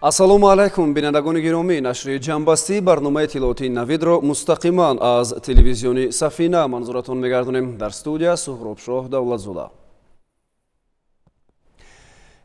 Ассалому алайкум, бинандагони гиромӣ. Нашри ҷамъбастии барномаи иттилоотии Навидро мустақиман аз телевизиони Сафина манзуратон мегардонем. Дар студия Суҳробшоҳ Давлатзода.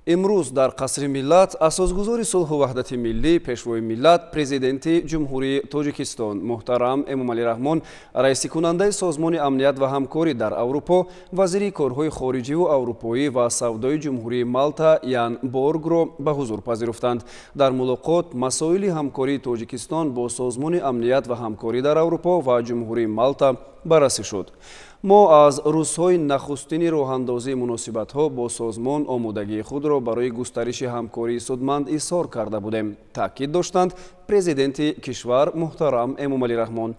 Имрӯз дар Қасри Миллат асосгузори сулҳу ваҳдати миллӣ, пешвои миллат, президенти Ҷумҳурии Тоҷикистон муҳтарам Эмомалӣ Раҳмон, раисикунандаи Созмони амният ва ҳамкорӣ дар Аврупо, вазири корҳои хориҷиву аврупоӣ ва савдои Ҷумҳурии Малта Ян Боргро ба ҳузур пазируфтанд. Дар мулоқот масоили ҳамкории Тоҷикистон бо Созмони амният ва ҳамкорӣ дар Аврупо ва Ҷумҳурии Малта баррасӣ шуд. Мо аз рӯзҳои нахустини роҳандозии муносибатҳо бо созмон омодагии худро барои густариши ҳамкории судманд изҳор карда будем, таъкид доштанд президенти кишвар муҳтарам Эмомалӣ Раҳмон.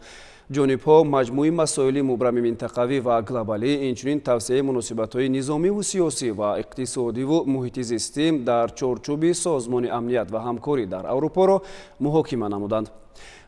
Ҷонибҳо маҷмӯи масоили мубрами минтақавӣ ва глобалӣ, инчунин тавсеаи муносибатҳои низомиву сиёсӣ ва иқтисодиву муҳити зистӣ дар чорчӯби Созмони амният ва ҳамкорӣ дар Аврупоро муҳокима намуданд.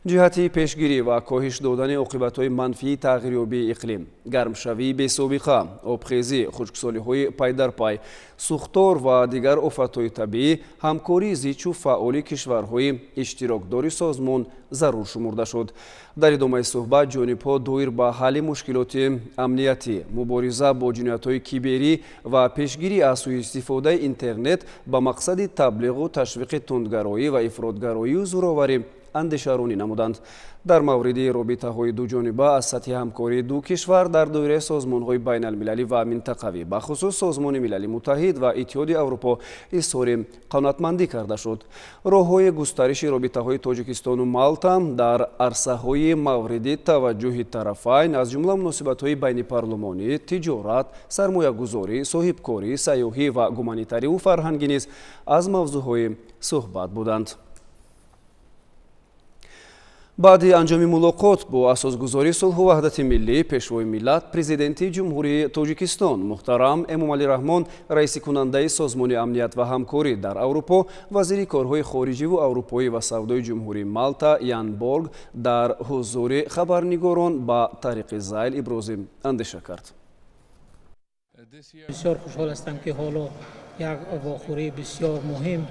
Ҷиҳати пешгирӣ ва коҳиш додани оқибатҳои манфии тағйирёбии иқлим, гармшавии бесобиқа, обхезӣ, хушксолиҳои пайдарпай, сӯхтор ва дигар офатҳои табиӣ, ҳамкории зичу фаъоли кишварҳои иштирокдори созмон зарур шумурда шуд. Дар идомаи суҳбат ҷонибҳо доир ба ҳалли мушкилоти амниятӣ, мубориза бо ҷиноятҳои киберӣ ва пешгирӣ аз сӯистифодаи интернет ба мақсади таблиғу ташвиқи тундгароӣ ва ифротгароию зӯроварӣ андешаронӣ намуданд. Дар мавриди робитаҳои дуҷониба аз сатҳи ҳамкории ду кишвар дар доираи созмонҳои байналмилалӣ ва минтақавӣ, бахусус Созмони Милали Муттаҳид ва Иттиҳоди Аврупо изҳори қаноатмандӣ карда шуд. Роҳҳои густариши робитаҳои Тоҷикистону Малта дар арсаҳои мавриди таваҷҷӯҳи тарафайн, аз ҷумла муносибатҳои байнипарлумонӣ, тиҷорат, сармоягузорӣ, соҳибкорӣ, сайёҳӣ ва гуманитариву фарҳангӣ низ аз мавзӯъҳои суҳбат буданд. Баъди анҷоми мулоқот бо асосгузори сулҳу ваҳдати миллӣ, пешвои миллат, президенти Ҷумҳурии Тоҷикистон муҳтарам Эмомалӣ Раҳмон, раисикунандаи Созмони амният ва ҳамкорӣ дар Аврупо, вазири корҳои хориҷиву аврупоӣ ва савдои Ҷумҳурии Малта Ян Борг дар ҳузури хабарнигорон ба тариқи зайл ибрози андеша кард. Бисёр хушҳол ҳастам, ки ҳоло як вохӯрии бисёр муҳим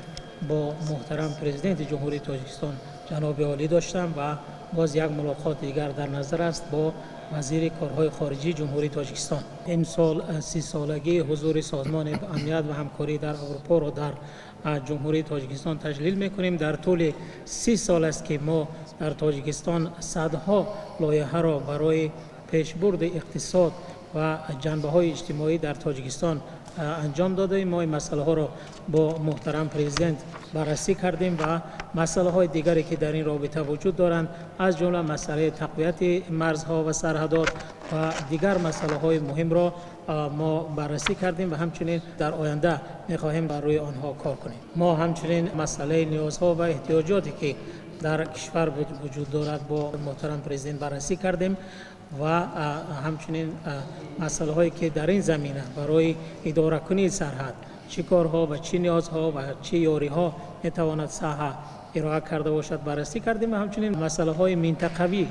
бо муҳтарам президенти Ҷумҳурии Тоҷикистон ҷаноби олӣ доштам ва боз як мулоқот дигар дар назар аст бо вазири корҳои хориҷии Ҷумҳурии Тоҷикистон. Имсол 30-солагии ҳузури Созмони амният ва ҳамкорӣ дар Аврупоро дар Ҷумҳурии Тоҷикистон таҷлил мекунем. Дар тӯли 30 сол аст, ки мо дар Тоҷикистон садҳо лоиҳаро барои пешбурди иқтисод ва ҷанбаҳои иҷтимоӣ дар Тоҷикистон анҷом додаем. Мо ин масъалаҳоро бо муҳтарам президент баррасӣ кардем ва масъалаҳои дигаре, ки дар ин робита вуҷуд доранд, аз ҷумла масъалаи тақвияти марзҳо ва сарҳадот ва дигар масъалаҳои муҳимро мо баррасӣ кардем ва ҳамчунин дар оянда мехоҳем бар рӯи онҳо кор кунем. Мо ҳамчунин масъалаи ниёзҳо ва эҳтиёҷоте, ки дар кишвар вуҷуд дорад, бо муҳтарам президент баррасӣ кардем ва ҳамчунин масъалаҳое, ки дар ин замина барои идоракунии сарҳад чӣ корҳо ва чӣ ниёзҳо ва чӣ ёриҳо метавонад саҳа ироа карда бошад, баррасӣ кардем ва ҳамчунин масъалаҳои минтақавӣ,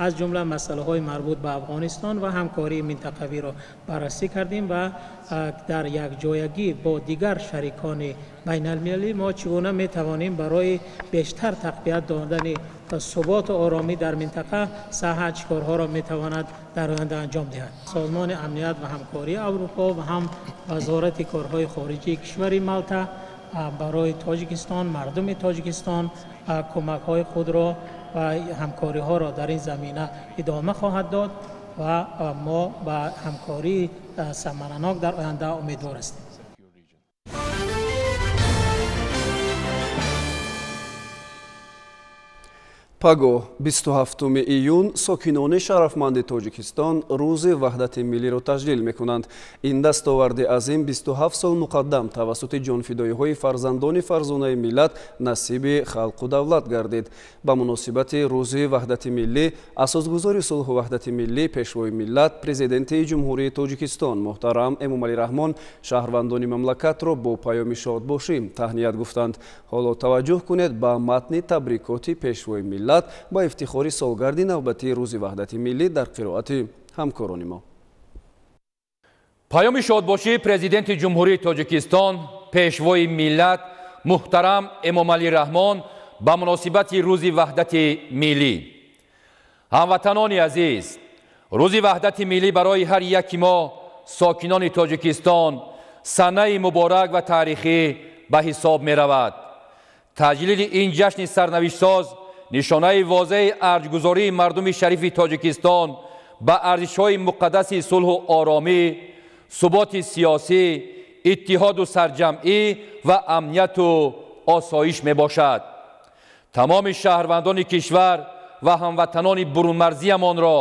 аз ҷумла масъалаҳои марбут ба Афғонистон ва ҳамкории минтақавиро баррасӣ кардем ва дар якҷоягӣ бо дигар шарикони байналмилалӣ мо чӣ гуна метавонем барои бештар тақвият додани суботу оромӣ дар минтақа саҳа чӣ корҳоро метавонад дар оянда анҷом диҳад. Созмони амният ва ҳамкории Аврупо ва ҳам Вазорати корҳои хориҷии кишвари Малта барои Тоҷикистон, мардуми Тоҷикистон кӯмакҳои худро ва ҳамкориҳоро дар ин замина идома хоҳад дод ва мо ба ҳамкории самаранок дар оянда умедвор ҳастем. Пагоҳ 27 июн сокинони шарафманди Тоҷикистон рӯзи ваҳдати миллиро таҷлил мекунанд. Ин дастоварди азим 27 сол муқаддам тавассути ҷонфидоиҳои фарзандони фарзонаи миллат насиби халқу давлат гардид. Ба муносибати рӯзи ваҳдати миллӣ асосгузори сулҳу ваҳдати миллӣ, пешвои миллат, президенти Ҷумҳурии Тоҷикистон муҳтарам Эмомалӣ Раҳмон шаҳрвандони мамлакатро бо паёми шодбошӣ таҳният гуфтанд. Ҳоло таваҷҷӯҳ кунед ба матни табрикоти пешвои миллат ба ифтихори солгарди навбатии рӯзи ваҳдати миллӣ дар қироати ҳамкорони мо. Паёми шодбошии президенти Ҷумҳурии Тоҷикистон, пешвои миллат, Муҳтарам Эмомалӣ Раҳмон ба муносибати Рӯзи Ваҳдати Миллӣ. Ҳамватанони азиз, Рӯзи Ваҳдати Миллӣ барои ҳар яки мо, сокинони Тоҷикистон, санаи муборак ва таърихӣ ба ҳисоб меравад. Таҷлили ин ҷашни сарнавиштсоз нишонаи возеҳи арҷгузории мардуми шарифи Тоҷикистон ба арзишҳои муқаддаси сулҳу оромӣ, суботи сиёсӣ, иттиҳоду сарҷамъӣ ва амнияту осоиш мебошад. Тамоми шаҳрвандони кишвар ва ҳамватанони бурунмарзиямонро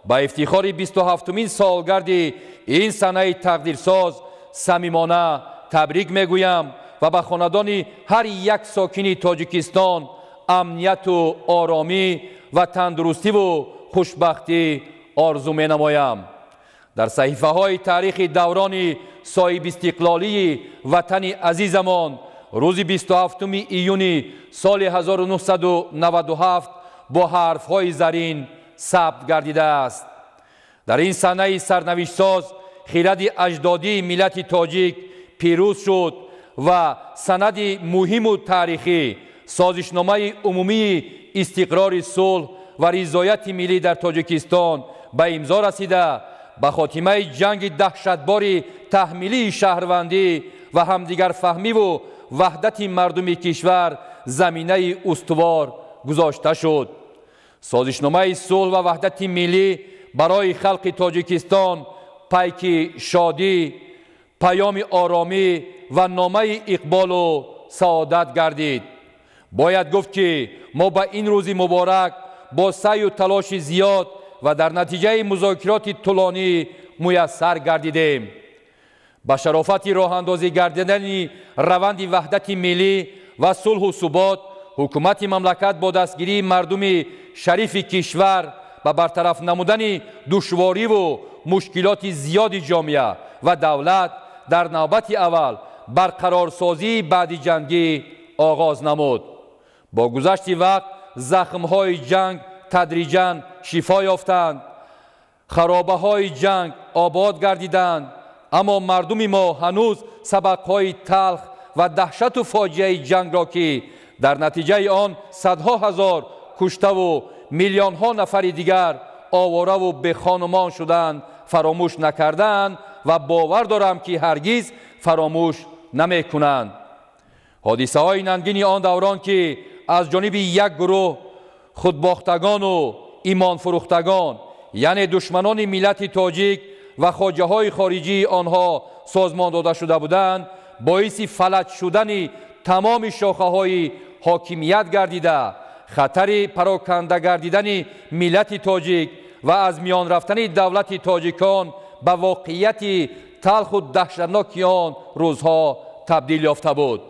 ба ифтихори 27-умин солгарди ин санаи тақдирсоз самимона табрик мегӯям ва ба хонадони ҳар як сокини Тоҷикистон амнияту оромӣ ва тандурустиву хушбахтӣ орзу менамоям. Дар саҳифаҳои таърихи даврони соҳибистиқлолии ватани азизамон рӯзи 27 июни соли 1997 бо ҳарфҳои зарин сабт гардидааст. Дар ин санаи сарнавиштсоз хиради аҷдодии миллати тоҷик пирӯз шуд ва санади муҳиму таърихӣ, созишномаи умумии истиқрори сулҳ ва ризояти миллӣ дар Тоҷикистон ба имзо расида, ба хотимаи ҷанги даҳшатбори таҳмилии шаҳрвандӣ ва ҳамдигарфаҳмиву ваҳдати мардуми кишвар заминаи устувор гузошта шуд. Созишномаи сулҳ ва ваҳдати миллӣ барои халқи Тоҷикистон пайки шодӣ, паёми оромӣ ва номаи иқболу саодат гардид. Бояд гуфт, ки мо ба ин рӯзи муборак бо саъю талоши зиёд ва дар натиҷаи музокироти тӯлонӣ муяссар гардидем. Ба шарофати роҳандозӣ гардидани раванди ваҳдати миллӣ ва сулҳу субот, ҳукумати мамлакат бо дастгирии мардуми шарифи кишвар ба бартараф намудани душвориву мушкилоти зиёди ҷомеа ва давлат дар навбати аввал барқарорсозии баъди ҷангӣ оғоз намуд. Бо гузашти вақт захмҳои ҷанг тадриҷан шифо ёфтанд, харобаҳои ҷанг обод гардиданд, аммо мардуми мо ҳанӯз сабақҳои талх ва даҳшату фоҷиаи ҷангро, ки дар натиҷаи он садҳо ҳазор куштаву миллионҳо нафари дигар овораву бехонумон шуданд, фаромӯш накардаанд ва бовар дорам, ки ҳаргиз фаромӯш намекунанд. Ҳодисаҳои нангини он даврон, ки аз ҷониби як гурӯҳ худбохтагону имонфурӯхтагон, яъне душманони миллати тоҷик ва хоҷаҳои хориҷии онҳо созмон дода шуда буданд, боиси фалаҷ шудани тамоми шохаҳои ҳокимият гардида, хатари пароканда гардидани миллати тоҷик ва аз миён рафтани давлати тоҷикон ба воқеияти талху даҳшатноки он рӯзҳо табдил ёфта буд.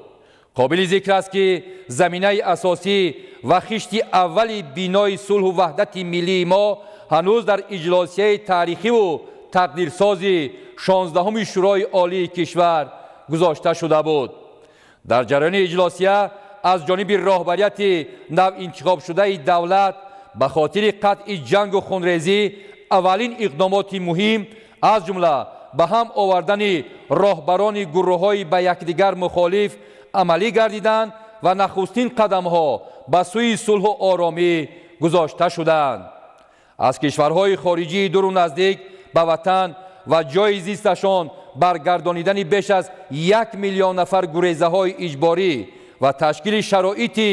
Қобили зикр аст, ки заминаи асосӣ ва хишти аввали бинои сулҳу ваҳдати миллии мо ҳанӯз дар иҷлосияи таърихиву тақдирсози 16-уми Шӯрои Олии кишвар гузошта шуда буд. Дар ҷараёни иҷлосия аз ҷониби роҳбарияти навинтихобшудаи давлат ба хотири қатъи ҷангу хунрезӣ аввалин иқдомоти муҳим, аз ҷумла ба ҳам овардани роҳбарони гурӯҳҳои ба якдигар мухолиф амалӣ гардиданд ва нахустин қадамҳо ба сӯи сулҳу оромӣ гузошта шуданд. Аз кишварҳои хориҷии дуру наздик ба ватан ва ҷойи зисташон баргардонидани беш аз 1 миллион нафар гурезаҳои иҷборӣ ва ташкили шароити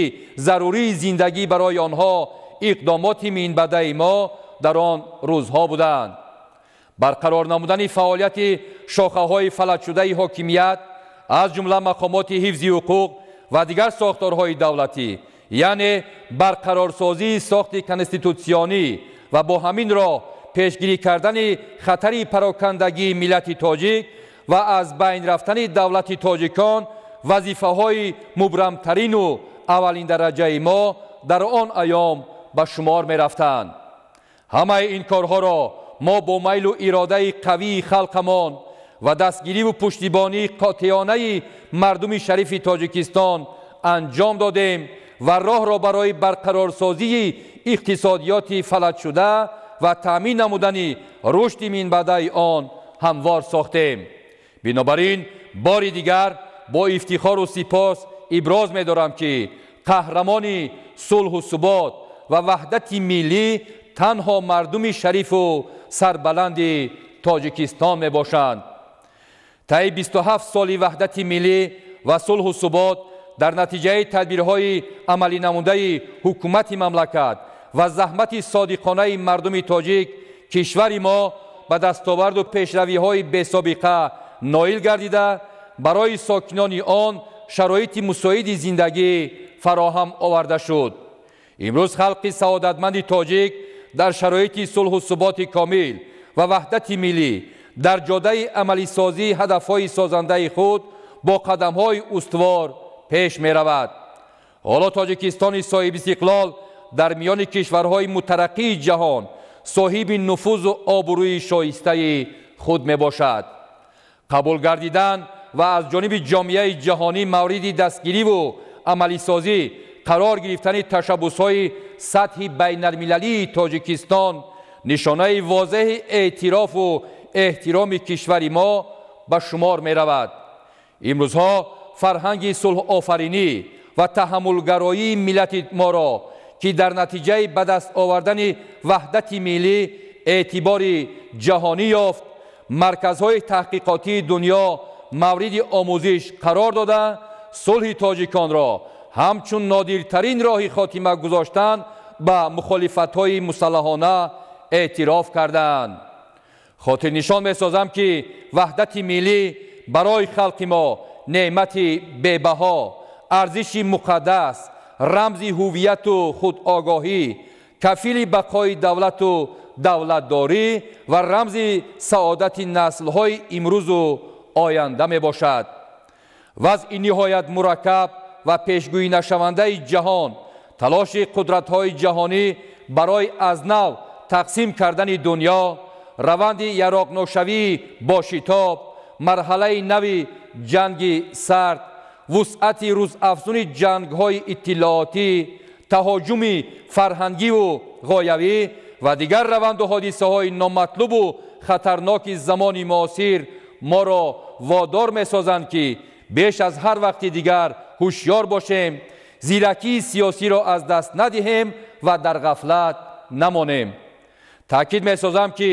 зарурии зиндагӣ барои онҳо иқдомоти минбаъдаи мо дар он рӯзҳо буданд. Барқарор намудани фаъолияти шохаҳои фалаҷшудаи ҳокимият, аз ҷумла мақомоти ҳифзи ҳуқуқ ва дигар сохторҳои давлатӣ, яъне барқарорсозии сохти конститутсионӣ ва бо ҳамин роҳ пешгирӣ кардани хатари парокандагии миллати тоҷик ва аз байн рафтани давлати тоҷикон вазифаҳои мубрамтарину аввалиндараҷаи мо дар он айём ба шумор мерафтанд. Ҳамаи ин корҳоро мо бо майлу иродаи қавии халқамон ва дастгириву пуштибонии қотеонаи мардуми шарифи Тоҷикистон анҷом додем ва роҳро барои барқарорсозии иқтисодиёти фалаҷшуда ва таъмин намудани рушди минбаъдаи он ҳамвор сохтем. Бинобар ин бори дигар бо ифтихору сипос иброз медорам, ки қаҳрамони сулҳу субот ва ваҳдати миллӣ танҳо мардуми шарифу сарбаланди Тоҷикистон мебошанд. Таи 27 соли ваҳдати миллӣ ва сулҳу субот дар натиҷаи тадбирҳои амалӣ намудаи ҳукумати мамлакат ва заҳмати содиқонаи мардуми тоҷик кишвари мо ба дастоварду пешравиҳои бесобиқа ноил гардида, барои сокинони он шароити мусоиди зиндагӣ фароҳам оварда шуд. Имрӯз халқи саодатманди тоҷик дар шароити сулҳу суботи комил ва ваҳдати миллӣ дар ҷодаи амалисозии ҳадафҳои созандаи худ бо қадамҳои устувор пеш меравад. Ҳоло Тоҷикистони соҳибистиқлол дар миёни кишварҳои мутараққии ҷаҳон соҳиби нуфузу обрӯи шоистаи худ мебошад. Қабул гардидан ва аз ҷониби ҷомеаи ҷаҳонӣ мавриди дастгириву амалисозӣ қарор гирифтани ташаббусҳои сатҳи байналмилалии Тоҷикистон нишонаи возеҳи эътирофу эҳтироми кишвари мо ба шумор меравад. Имрӯзҳо фарҳанги сулҳофаринӣ ва таҳаммулгароии миллати моро, ки дар натиҷаи ба даст овардани ваҳдати миллӣ эътибори ҷаҳонӣ ёфт, марказҳои таҳқиқотии дунё мавриди омӯзиш қарор дода, сулҳи тоҷиконро ҳамчун нодиртарин роҳи хотима гузоштан ба мухолифатҳои мусаллаҳона эътироф кардаанд. Хотирнишон месозам, ки ваҳдати миллӣ барои халқи мо неъмати бебаҳо, арзиши муқаддас, рамзи ҳувияту худогоҳӣ, кафили бақои давлату давлатдорӣ ва рамзи саодати наслҳои имрӯзу оянда мебошад. Вазъи ниҳоят мураккаб ва пешгӯинашавандаи ҷаҳон, талоши қудратҳои ҷаҳонӣ барои аз нав тақсим кардани дунё, раванди яроқношавии бошитоб, марҳалаи нави ҷанги сард, вусъати рӯзафзуни ҷангҳои иттилоотӣ, таҳоҷуми фарҳангиву ғоявӣ ва дигар раванду ҳодисаҳои номатлубу хатарноки замони муосир моро водор месозанд, ки беш аз ҳар вақти дигар ҳушёр бошем, зиракии сиёсиро аз даст надиҳем ва дар ғафлат намонем. Таъкид месозам, ки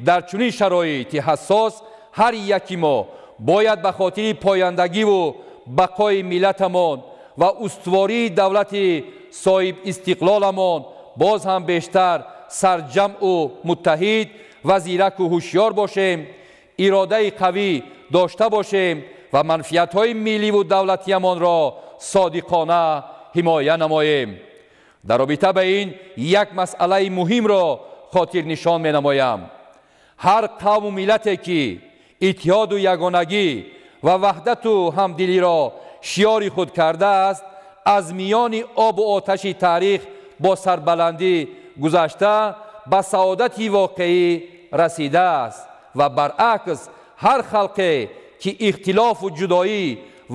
дар чунин шароити ҳассос ҳар яки мо бояд ба хотири пояндагиву бақои миллатамон ва устувории давлати соҳибистиқлоламон боз ҳам бештар сарҷамъу муттаҳид ва зираку ҳушёр бошем, иродаи қавӣ дошта бошем ва манфиатҳои милливу давлатиямонро содиқона ҳимоя намоем. Дар робита ба ин як масъалаи муҳимро хотирнишон менамоям. Ҳар қавму миллате, ки иттиҳоду ягонагӣ ва ваҳдату ҳамдилиро шиёри худ кардааст, аз миёни обу оташи таърих бо сарбаландӣ гузашта ба саодати воқеӣ расидааст ва баръакс ҳар халқе, ки ихтилофу ҷудоӣ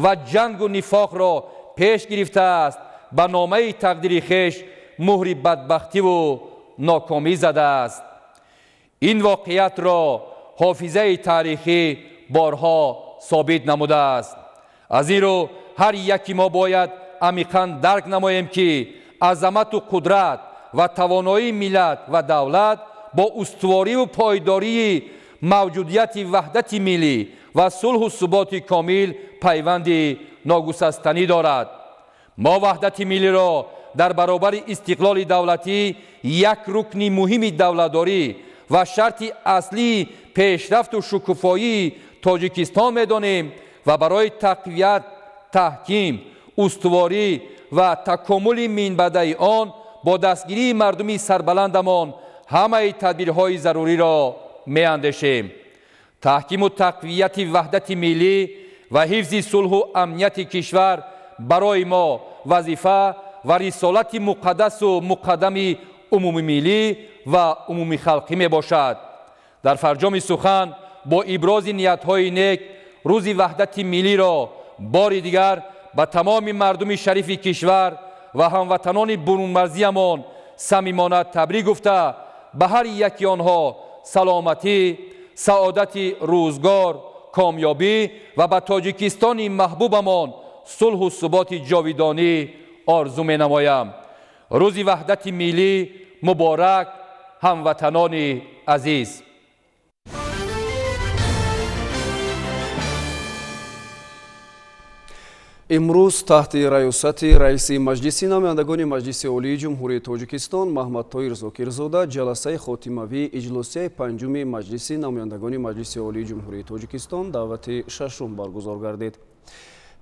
ва ҷангу нифоқро пеш гирифтааст, ба номаи тақдири хеш муҳри бадбахтиву нокомӣ задааст. Ин воқеиятро ҳофизаи таърихӣ борҳо собит намудааст. Аз ин рӯ ҳар яки мо бояд амиқан дарк намоем, ки азамату қудрат ва тавоноии миллат ва давлат бо устувориву пойдории мавҷудияти ваҳдати миллӣ ва сулҳу суботи комил пайванди ногусастанӣ дорад. Мо ваҳдати миллиро дар баробари истиқлоли давлатӣ як рукни муҳими давлатдорӣ ва шарти аслии пешрафту шукуфоии Тоҷикистон медонем ва барои тақвият, таҳким, устуворӣ ва такомули минбаъдаи он бо дастгирии мардуми сарбаландамон ҳамаи тадбирҳои заруриро меандешем. Таҳкиму тақвияти ваҳдати миллӣ ва ҳифзи сулҳу амнияти кишвар барои мо вазифа ва рисолати муқаддасу муқаддами умумимиллӣ ва умумихалқӣ мебошад. Дар фарҷоми сухан бо ибрози ниятҳои нек рӯзи ваҳдати миллиро бори дигар ба тамоми мардуми шарифи кишвар ва ҳамватанони бурунмарзиямон самимона табрик гуфта, ба ҳар яки онҳо саломатӣ, саодати рӯзгор, комёбӣ ва ба Тоҷикистони маҳбубамон сулҳу суботи ҷовидонӣ орзу менамоям. Рӯзи Ваҳдати Миллӣ муборак, ҳамватанони азиз! Имрӯз таҳти раёсати раиси Маҷлиси намояндагони Маҷлиси Олии Ҷумҳурии Тоҷикистон Маҳмадтоир Зокирзода ҷаласаи хотимавии иҷлосияи панҷуми Маҷлиси намояндагони Маҷлиси Олии Ҷумҳурии Тоҷикистон даъвати шашум баргузор гардид.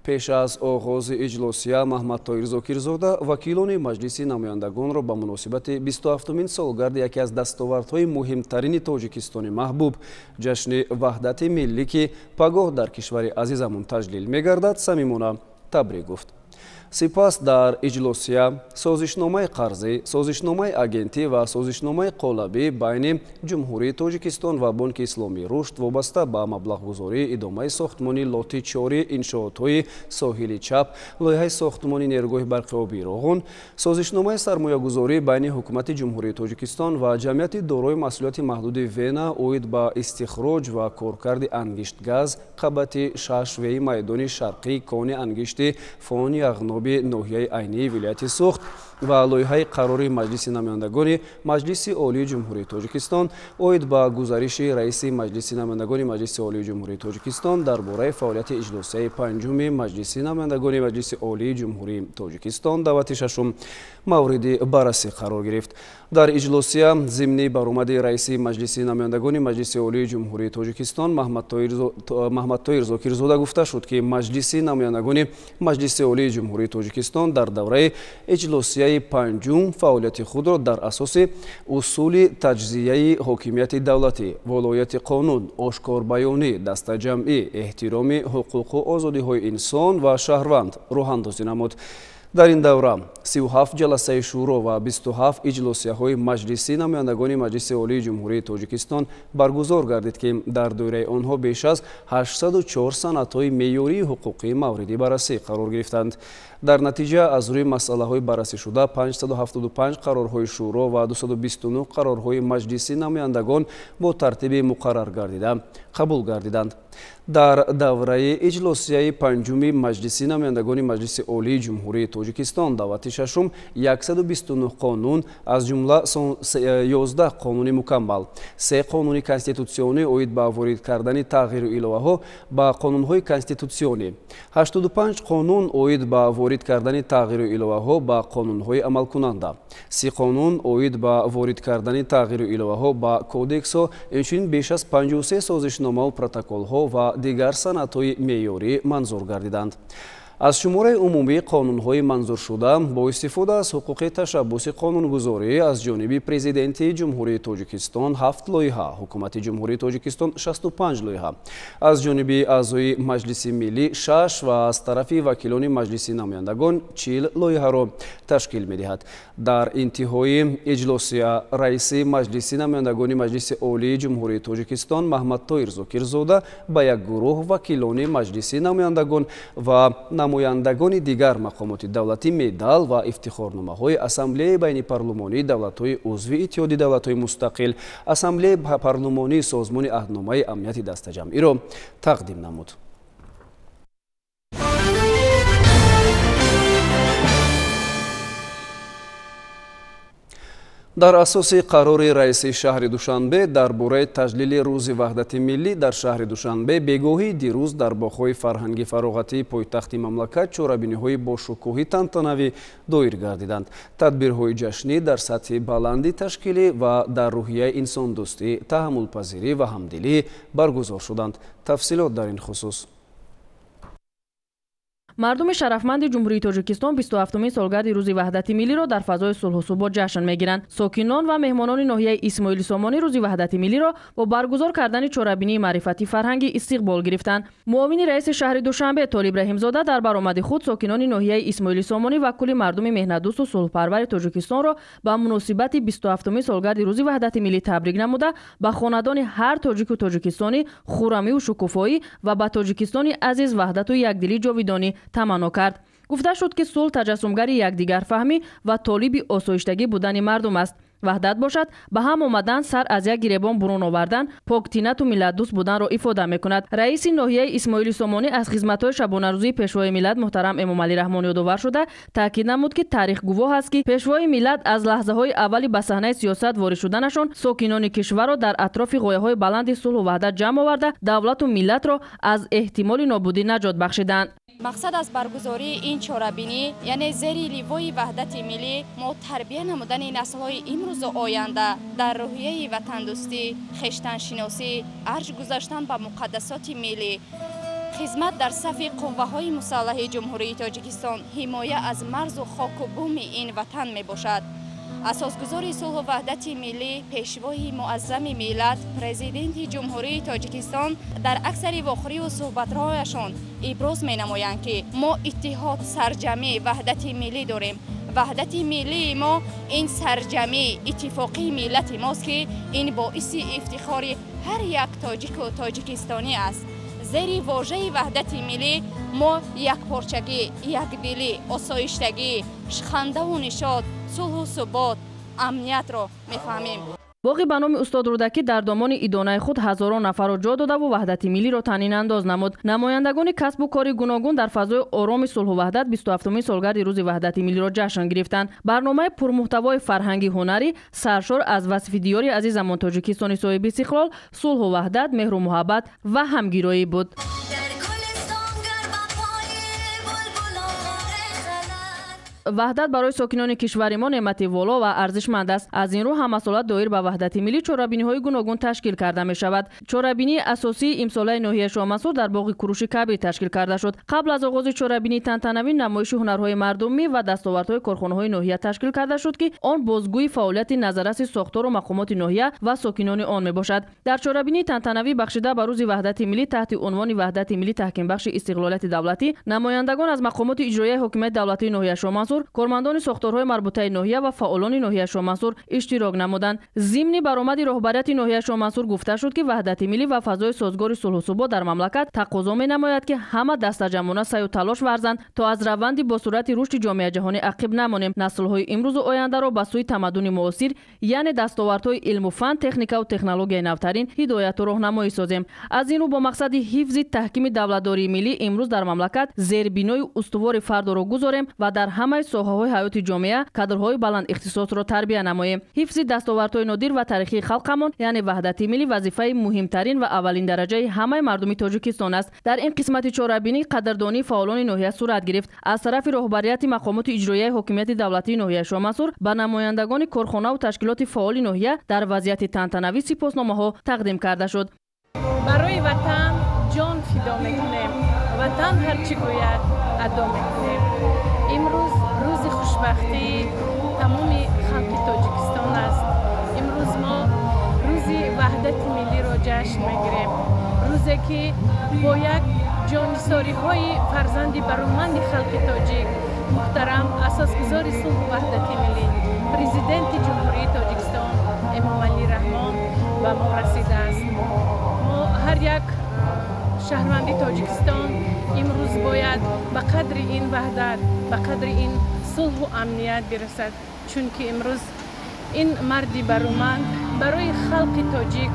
Пеш аз оғози иҷлосия Маҳмадтоир Зокирзода вакилони Маҷлиси намояндагонро ба муносибати 27-умин солгарди яке аз дастовардҳои муҳимтарини Тоҷикистони маҳбуб, ҷашни Ваҳдати Миллӣ, ки пагоҳ дар кишвари азизамон таҷлил мегардад, самимона табрик гуфт. Сипас дар иҷлосия созишномаи қарзӣ, созишномаи агентӣ ва созишномаи қолабӣ байни Ҷумҳурии Тоҷикистон ва Бонки Исломии Рушд вобаста ба маблағгузории идомаи сохтмони лоти чори иншоотҳои соҳили чап, лоиҳаи сохтмони нерӯгоҳи барқи обии Роғун, созишномаи сармоягузорӣ байни Ҳукумати Ҷумҳурии Тоҷикистон ва ҷамъияти дорои масъулияти маҳдуди Вена оид ба истихроҷ ва коркарди ангиштгаз қабати 6 веи майдони шарқии кони ангишти фони Яғноб ноҳияи Айнии вилояти Суғд ва лоиҳаи қарори Маҷлиси намояндагони Маҷлиси Олии Ҷумҳурии Тоҷикистон оид ба гузариши раиси Маҷлиси намояндагони Маҷлиси Олии Ҷумҳурии Тоҷикистон дар бораи фаъолияти иҷлосияи панҷуми Маҷлиси намояндагони Маҷлиси Олии Ҷумҳурии Тоҷикистон даъвати шашум мавриди баррасӣ қарор гирифт. Дар иҷлосия зимни баромади раиси Маҷлиси намояндагони Маҷлиси Олии Ҷумҳурии Тоҷикистон Маҳмадтоир Зокирзода гуфта шуд, ки Маҷлиси намояндагони Маҷлиси Олии Ҷумҳурии Тоҷикистон дар давраи иҷлосияи панҷум фаъолияти худро дар асоси усули таҷзияи ҳокимияти давлатӣ, волояти қонун, ошкорбаёнӣ, дастаҷамъӣ, эҳтироми ҳуқуқу озодиҳои инсон ва шаҳрванд роҳандозӣ намуд. Дар ин давра 37 ҷаласаи шӯро ва 27 иҷлосияҳои Маҷлиси намояндагони Маҷлиси Олии Ҷумҳурии Тоҷикистон баргузор гардид, ки дар доираи онҳо беш аз 804 санадҳои меъёрии ҳуқуқӣ мавриди баррасӣ қарор гирифтанд. Дар натиҷа аз рӯи масъалаҳои баррасӣшуда 575 қарорҳои шӯро ва 229 қарорҳои Маҷлиси намояндагон бо тартиби муқаррар гардида қабул гардиданд. Дар давраи иҷлосияи панҷуми Маҷлиси намояндагони Маҷлиси Олии Ҷумҳурии Тоҷикистон даъвати шашум 129 қонун, аз ҷумла 11 қонуни мукаммал, 3 қонуни конститутсионӣ оид ба ворид кардани тағйиру иловаҳо ба қонунҳои конститутсионӣ, 85 қонун оид ба ворид кардани тағйиру иловаҳо ба қонунҳои амалкунанда, 30 қонун оид ба ворид кардани тағйиру иловаҳо ба кодексҳо, инчунин беш аз 53 созишномаву протоколҳо ва дигар санадҳои меъёрӣ манзур гардиданд. Аз шумораи умумии қонунҳои манзуршуда бо истифода аз ҳуқуқи ташаббуси қонунгузорӣ аз ҷониби Президенти Ҷумҳурии Тоҷикистон 7 лоиҳа, Ҳукумати Ҷумҳурии Тоҷикистон 65 лоиҳа, аз ҷониби аъзои Маҷлиси Миллӣ 6 ва аз тарафи вакилони Маҷлиси намояндагон 40 лоиҳаро ташкил медиҳад. Дар интиҳои иҷлосия раиси Маҷлиси намояндагони Маҷлиси Олии Ҷумҳурии Тоҷикистон Маҳмадтоир Зокирзода ба як гурӯҳ вакилони Маҷлиси намояндагон ва намояндагони дигар мақомоти давлатӣ медал ва ифтихорномаҳои Ассамблеяи байнипарлумонии давлатҳои узви Иттиҳоди давлатҳои мустақил, Ассамблеяи парлумонии Созмони аҳдномаи амнияти дастаҷамъиро тақдим намуд. Дар асоси қарори раиси шаҳри Душанбе дар бораи таҷлили Рӯзи Ваҳдати Миллӣ дар шаҳри Душанбе бегоҳии дирӯз дар боғҳои фарҳанги фароғатии пойтахти мамлакат чорабиниҳои бошукӯҳи тантанавӣ доир гардиданд. Тадбирҳои ҷашнӣ дар сатҳи баланди ташкилӣ ва дар рӯҳияи инсондӯстӣ, таҳаммулпазирӣ ва ҳамдилӣ баргузор шуданд. Тафсилот дар ин хусус. Мардуми шарафманди Ҷумҳурии Тоҷикистон 27-умин солгарди Рӯзи Ваҳдати Миллиро дар фазои сулҳу субот ҷашн мегиранд. Сокинон ва меҳмонони ноҳияи Исмоили Сомонӣ Рӯзи Ваҳдати Миллиро бо баргузор кардани чорабинии маърифатӣ фарҳангӣ истиқбол гирифтанд. Муовини раиси шаҳри Душанбе Толиб Раҳимзода дар баромади худ сокинони ноҳияи Исмоили Сомонӣ ва кулли мардуми меҳнатдӯсту сулҳпарвари Тоҷикистонро ба муносибати 27-умин солгарди Рӯзи Ваҳдати Миллӣ табрик намуда, ба хонадони ҳар тоҷику тоҷикистонӣ хуррамию шукуфоӣ ва ба Тоҷикистони азиз ваҳдату якдилӣ ҷовидонӣ таманно кард. Гуфта шуд, ки сулҳ таҷассумгари якдигарфаҳмӣ ва толиби осоиштагӣ будани мардум аст. Ваҳдат бошад, ба ҳам омадан, сар аз як гиребон бурун овардан, поктинату миллатдӯст буданро ифода мекунад. Раиси ноҳияи Исмоили Сомонӣ аз хизматҳои шабонарӯзии Пешвои миллат муҳтарам Эмомалӣ Раҳмон ёдовар шуда, таъкид намуд, ки таърих гувоҳ аст, ки Пешвои миллат аз лаҳзаҳои аввали ба саҳнаи сиёсат ворид шуданашон сокинони кишварро дар атрофи ғояҳои баланди сулҳу ваҳдат ҷамъ оварда, давлату миллатро аз эҳтимоли нобудӣ наҷот бахшиданд. Мақсад аз баргузории ин чорабинӣ, яъне зери ливои ваҳдати миллӣ, мо тарбия намудани наслҳои имрӯзу оянда дар рӯҳияи ватандӯстӣ, хештаншиносӣ, арҷ гузаштан ба муқаддасоти миллӣ, хизмат дар сафи қувваҳои мусаллаҳи Ҷумҳурии Тоҷикистон, ҳимоя аз марзу хоку буми ин ватан мебошад. Асосгузори сулҳу ваҳдати миллӣ, Пешвои муаззами миллат, Президенти Ҷумҳурии Тоҷикистон дар аксари вохӯриву суҳбатҳояшон иброз менамоянд, ки мо иттиҳод, сарҷамӣ, ваҳдати миллӣ дорем. Ваҳдати миллии мо ин сарҷамӣ, иттифоқии миллати мост, ки ин боиси ифтихори ҳар як тоҷику тоҷикистонӣ аст. Зери вожаи ваҳдати миллӣ мо якпорчагӣ, якдилӣ, осоиштагӣ, хандаву нишод, сулҳу субот, амниятро мефаҳмем. Боғи ба номи устод Рӯдакӣ дар домони идонаи худ ҳазорон нафарро ҷо додаву ваҳдати миллиро танинандоз намуд. Намояндагони касбу кори гуногун дар фазои ороми сулҳу ваҳдат 27-умин солгарди рӯзи ваҳдати миллиро ҷашн гирифтанд. Барномаи пурмуҳтавои фарҳанги ҳунарӣ саршор аз васфи диёри азизамон Тоҷикистони соҳиби истиқлол, сулҳу ваҳдат, меҳру муҳаббат ва ҳамгироӣ буд. Ваҳдат барои сокинони кишвари мо неъмати воло ва арзишманд аст. Аз ин рӯ ҳамасола доир ба ваҳдати миллӣ чорабиниҳои гуногун ташкил карда мешавад. Чорабинии асосии имсолаи ноҳияи Шоҳмансур дар боғи Куруши Кабир ташкил карда шуд. Қабл аз оғози чорабинии тантанавӣ намоиши ҳунарҳои мардумӣ ва дастовардҳои корхонаҳои ноҳия ташкил карда шуд, ки он бозгӯи фаъолияти назарраси сохтору мақомоти ноҳия ва сокинони он мебошад. Дар чорабинии тантанавӣ бахшида ба рӯзи ваҳдати миллӣ таҳти унвони «Ваҳдати миллӣ таҳкимбахши истиқлолияти давлатӣ» намояндагон аз мақомоти иҷроияи ҳокимияти давлатии ноҳияи Шоҳмансур, кормандони сохторҳои марбутаи ноҳия ва фаъолони ноҳияи Шоҳмансур иштирок намуданд. Зимни баромади роҳбарияти ноҳияи Шоҳмансур гуфта шуд, ки ваҳдати миллӣ ва фазои созгори сулҳу субот дар мамлакат тақозо менамояд, ки ҳама дастаҷамъона саъю талош варзанд, то аз раванди босуръати рушди ҷомеаи ҷаҳонӣ ақиб намонем, наслҳои имрӯзу ояндаро ба сӯи тамаддуни муосир, яъне дастовардҳои илму фан, техникаву технологияи навтарин ҳидояту роҳнамоӣ созем. Аз ин рӯ бо мақсади ҳифзи таҳкими давлатдории миллӣ имрӯз дар мамлакат зербинои устувори фардоро гузорем ва дар ҳамаи соҳаҳои ҳаёти ҷомеа кадрҳои баланд ихтисосро тарбия намоем. Ҳифзи дастовардҳои нодир ва таърихии халқамон, яъне ваҳдати миллӣ, вазифаи муҳимтарин ва аввалин дараҷаи ҳамаи мардуми Тоҷикистон аст. Дар ин қисмати чорабинӣ қадрдонии фаъолони ноҳия сурат гирифт. Аз тарафи роҳбарияти мақомоти иҷроияи ҳокимияти давлатии ноҳияи Шоҳмансур ба намояндагони корхонаву ташкилоти фаъоли ноҳия дар вазъияти тантанавӣ сипосномаҳо тақдим карда шуд. Барои ватан ҷон фидо мекунем, ватан ҳар чӣ гӯяд адо мекунем. Имрӯз рӯзи хушбахтии тамоми халқи Тоҷикистон аст. Имрӯз мо рӯзи ваҳдати миллиро ҷашн мегирем, рӯзе ки бо як ҷонисориҳои фарзанди бароманди халқи тоҷик, муҳтарам асосгузори сулҳу ваҳдати миллӣ, Президенти Ҷумҳурии Тоҷикистон Эмомалӣ Раҳмон ба мо расидааст. Мо ҳар як шаҳрванди Тоҷикистон имрӯз бояд ба қадри ин ваҳдат, ба қадри ин сулҳу амният бирасад, чунки имрӯз ин марди бароманд барои халқи тоҷик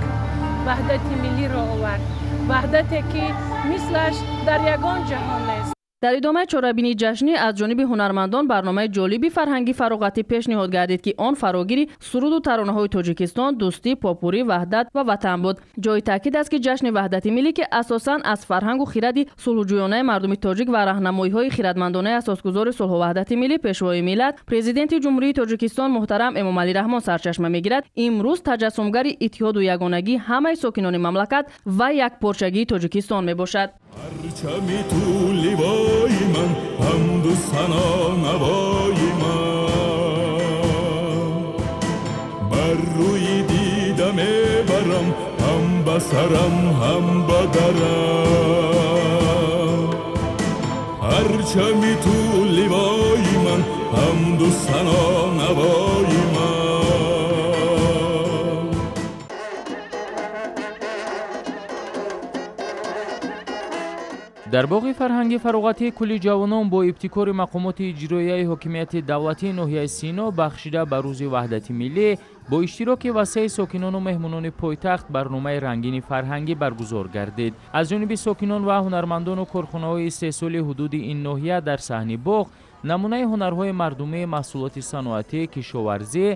ваҳдати миллиро овард, ваҳдате ки мислаш дар ягон ҷаҳон нест. Дар идомаи чорабинии ҷашнӣ аз ҷониби ҳунармандон барномаи ҷолиби фарҳангӣ фароғатӣ пешниҳод гардид, ки он фарогири суруду таронаҳои Тоҷикистон, дӯстӣ, попурӣ, ваҳдат ва ватан буд. Ҷои таъкид аст, ки ҷашни ваҳдати миллӣ, ки асосан аз фарҳангу хиради сулҳуҷӯёнаи мардуми тоҷик ва раҳнамоиҳои хирадмандонаи асосгузори сулҳу ваҳдати миллӣ, Пешвои миллат, Президенти Ҷумҳурии Тоҷикистон муҳтарам Эмомалӣ Раҳмон сарчашма мегирад, имрӯз таҷассумгари иттиҳоду ягонагии ҳамаи сокинони мамлакат ва якпорчагии Тоҷикистон мебошад. Парчами ту ливои ман, ҳамду сано навои ман, бар рӯи дида мебарам, ҳам ба сарам, ҳам ба дарам. Парчами ту ливои ман, ҳамду сано навои ман. Дар боғи фарҳанги фароғатии кулли ҷавонон бо ибтикори мақомоти иҷроияи ҳокимияти давлатии ноҳияи Сино бахшида ба рӯзи ваҳдати миллӣ бо иштироки васеи сокинону меҳмонони пойтахт барномаи рангини фарҳангӣ баргузор гардид. Аз ҷониби сокинон ва ҳунармандону корхонаҳои истеҳсоли ҳудуди ин ноҳия дар саҳни боғ намунаи ҳунарҳои мардумӣ, маҳсулоти саноатӣ, кишоварзӣ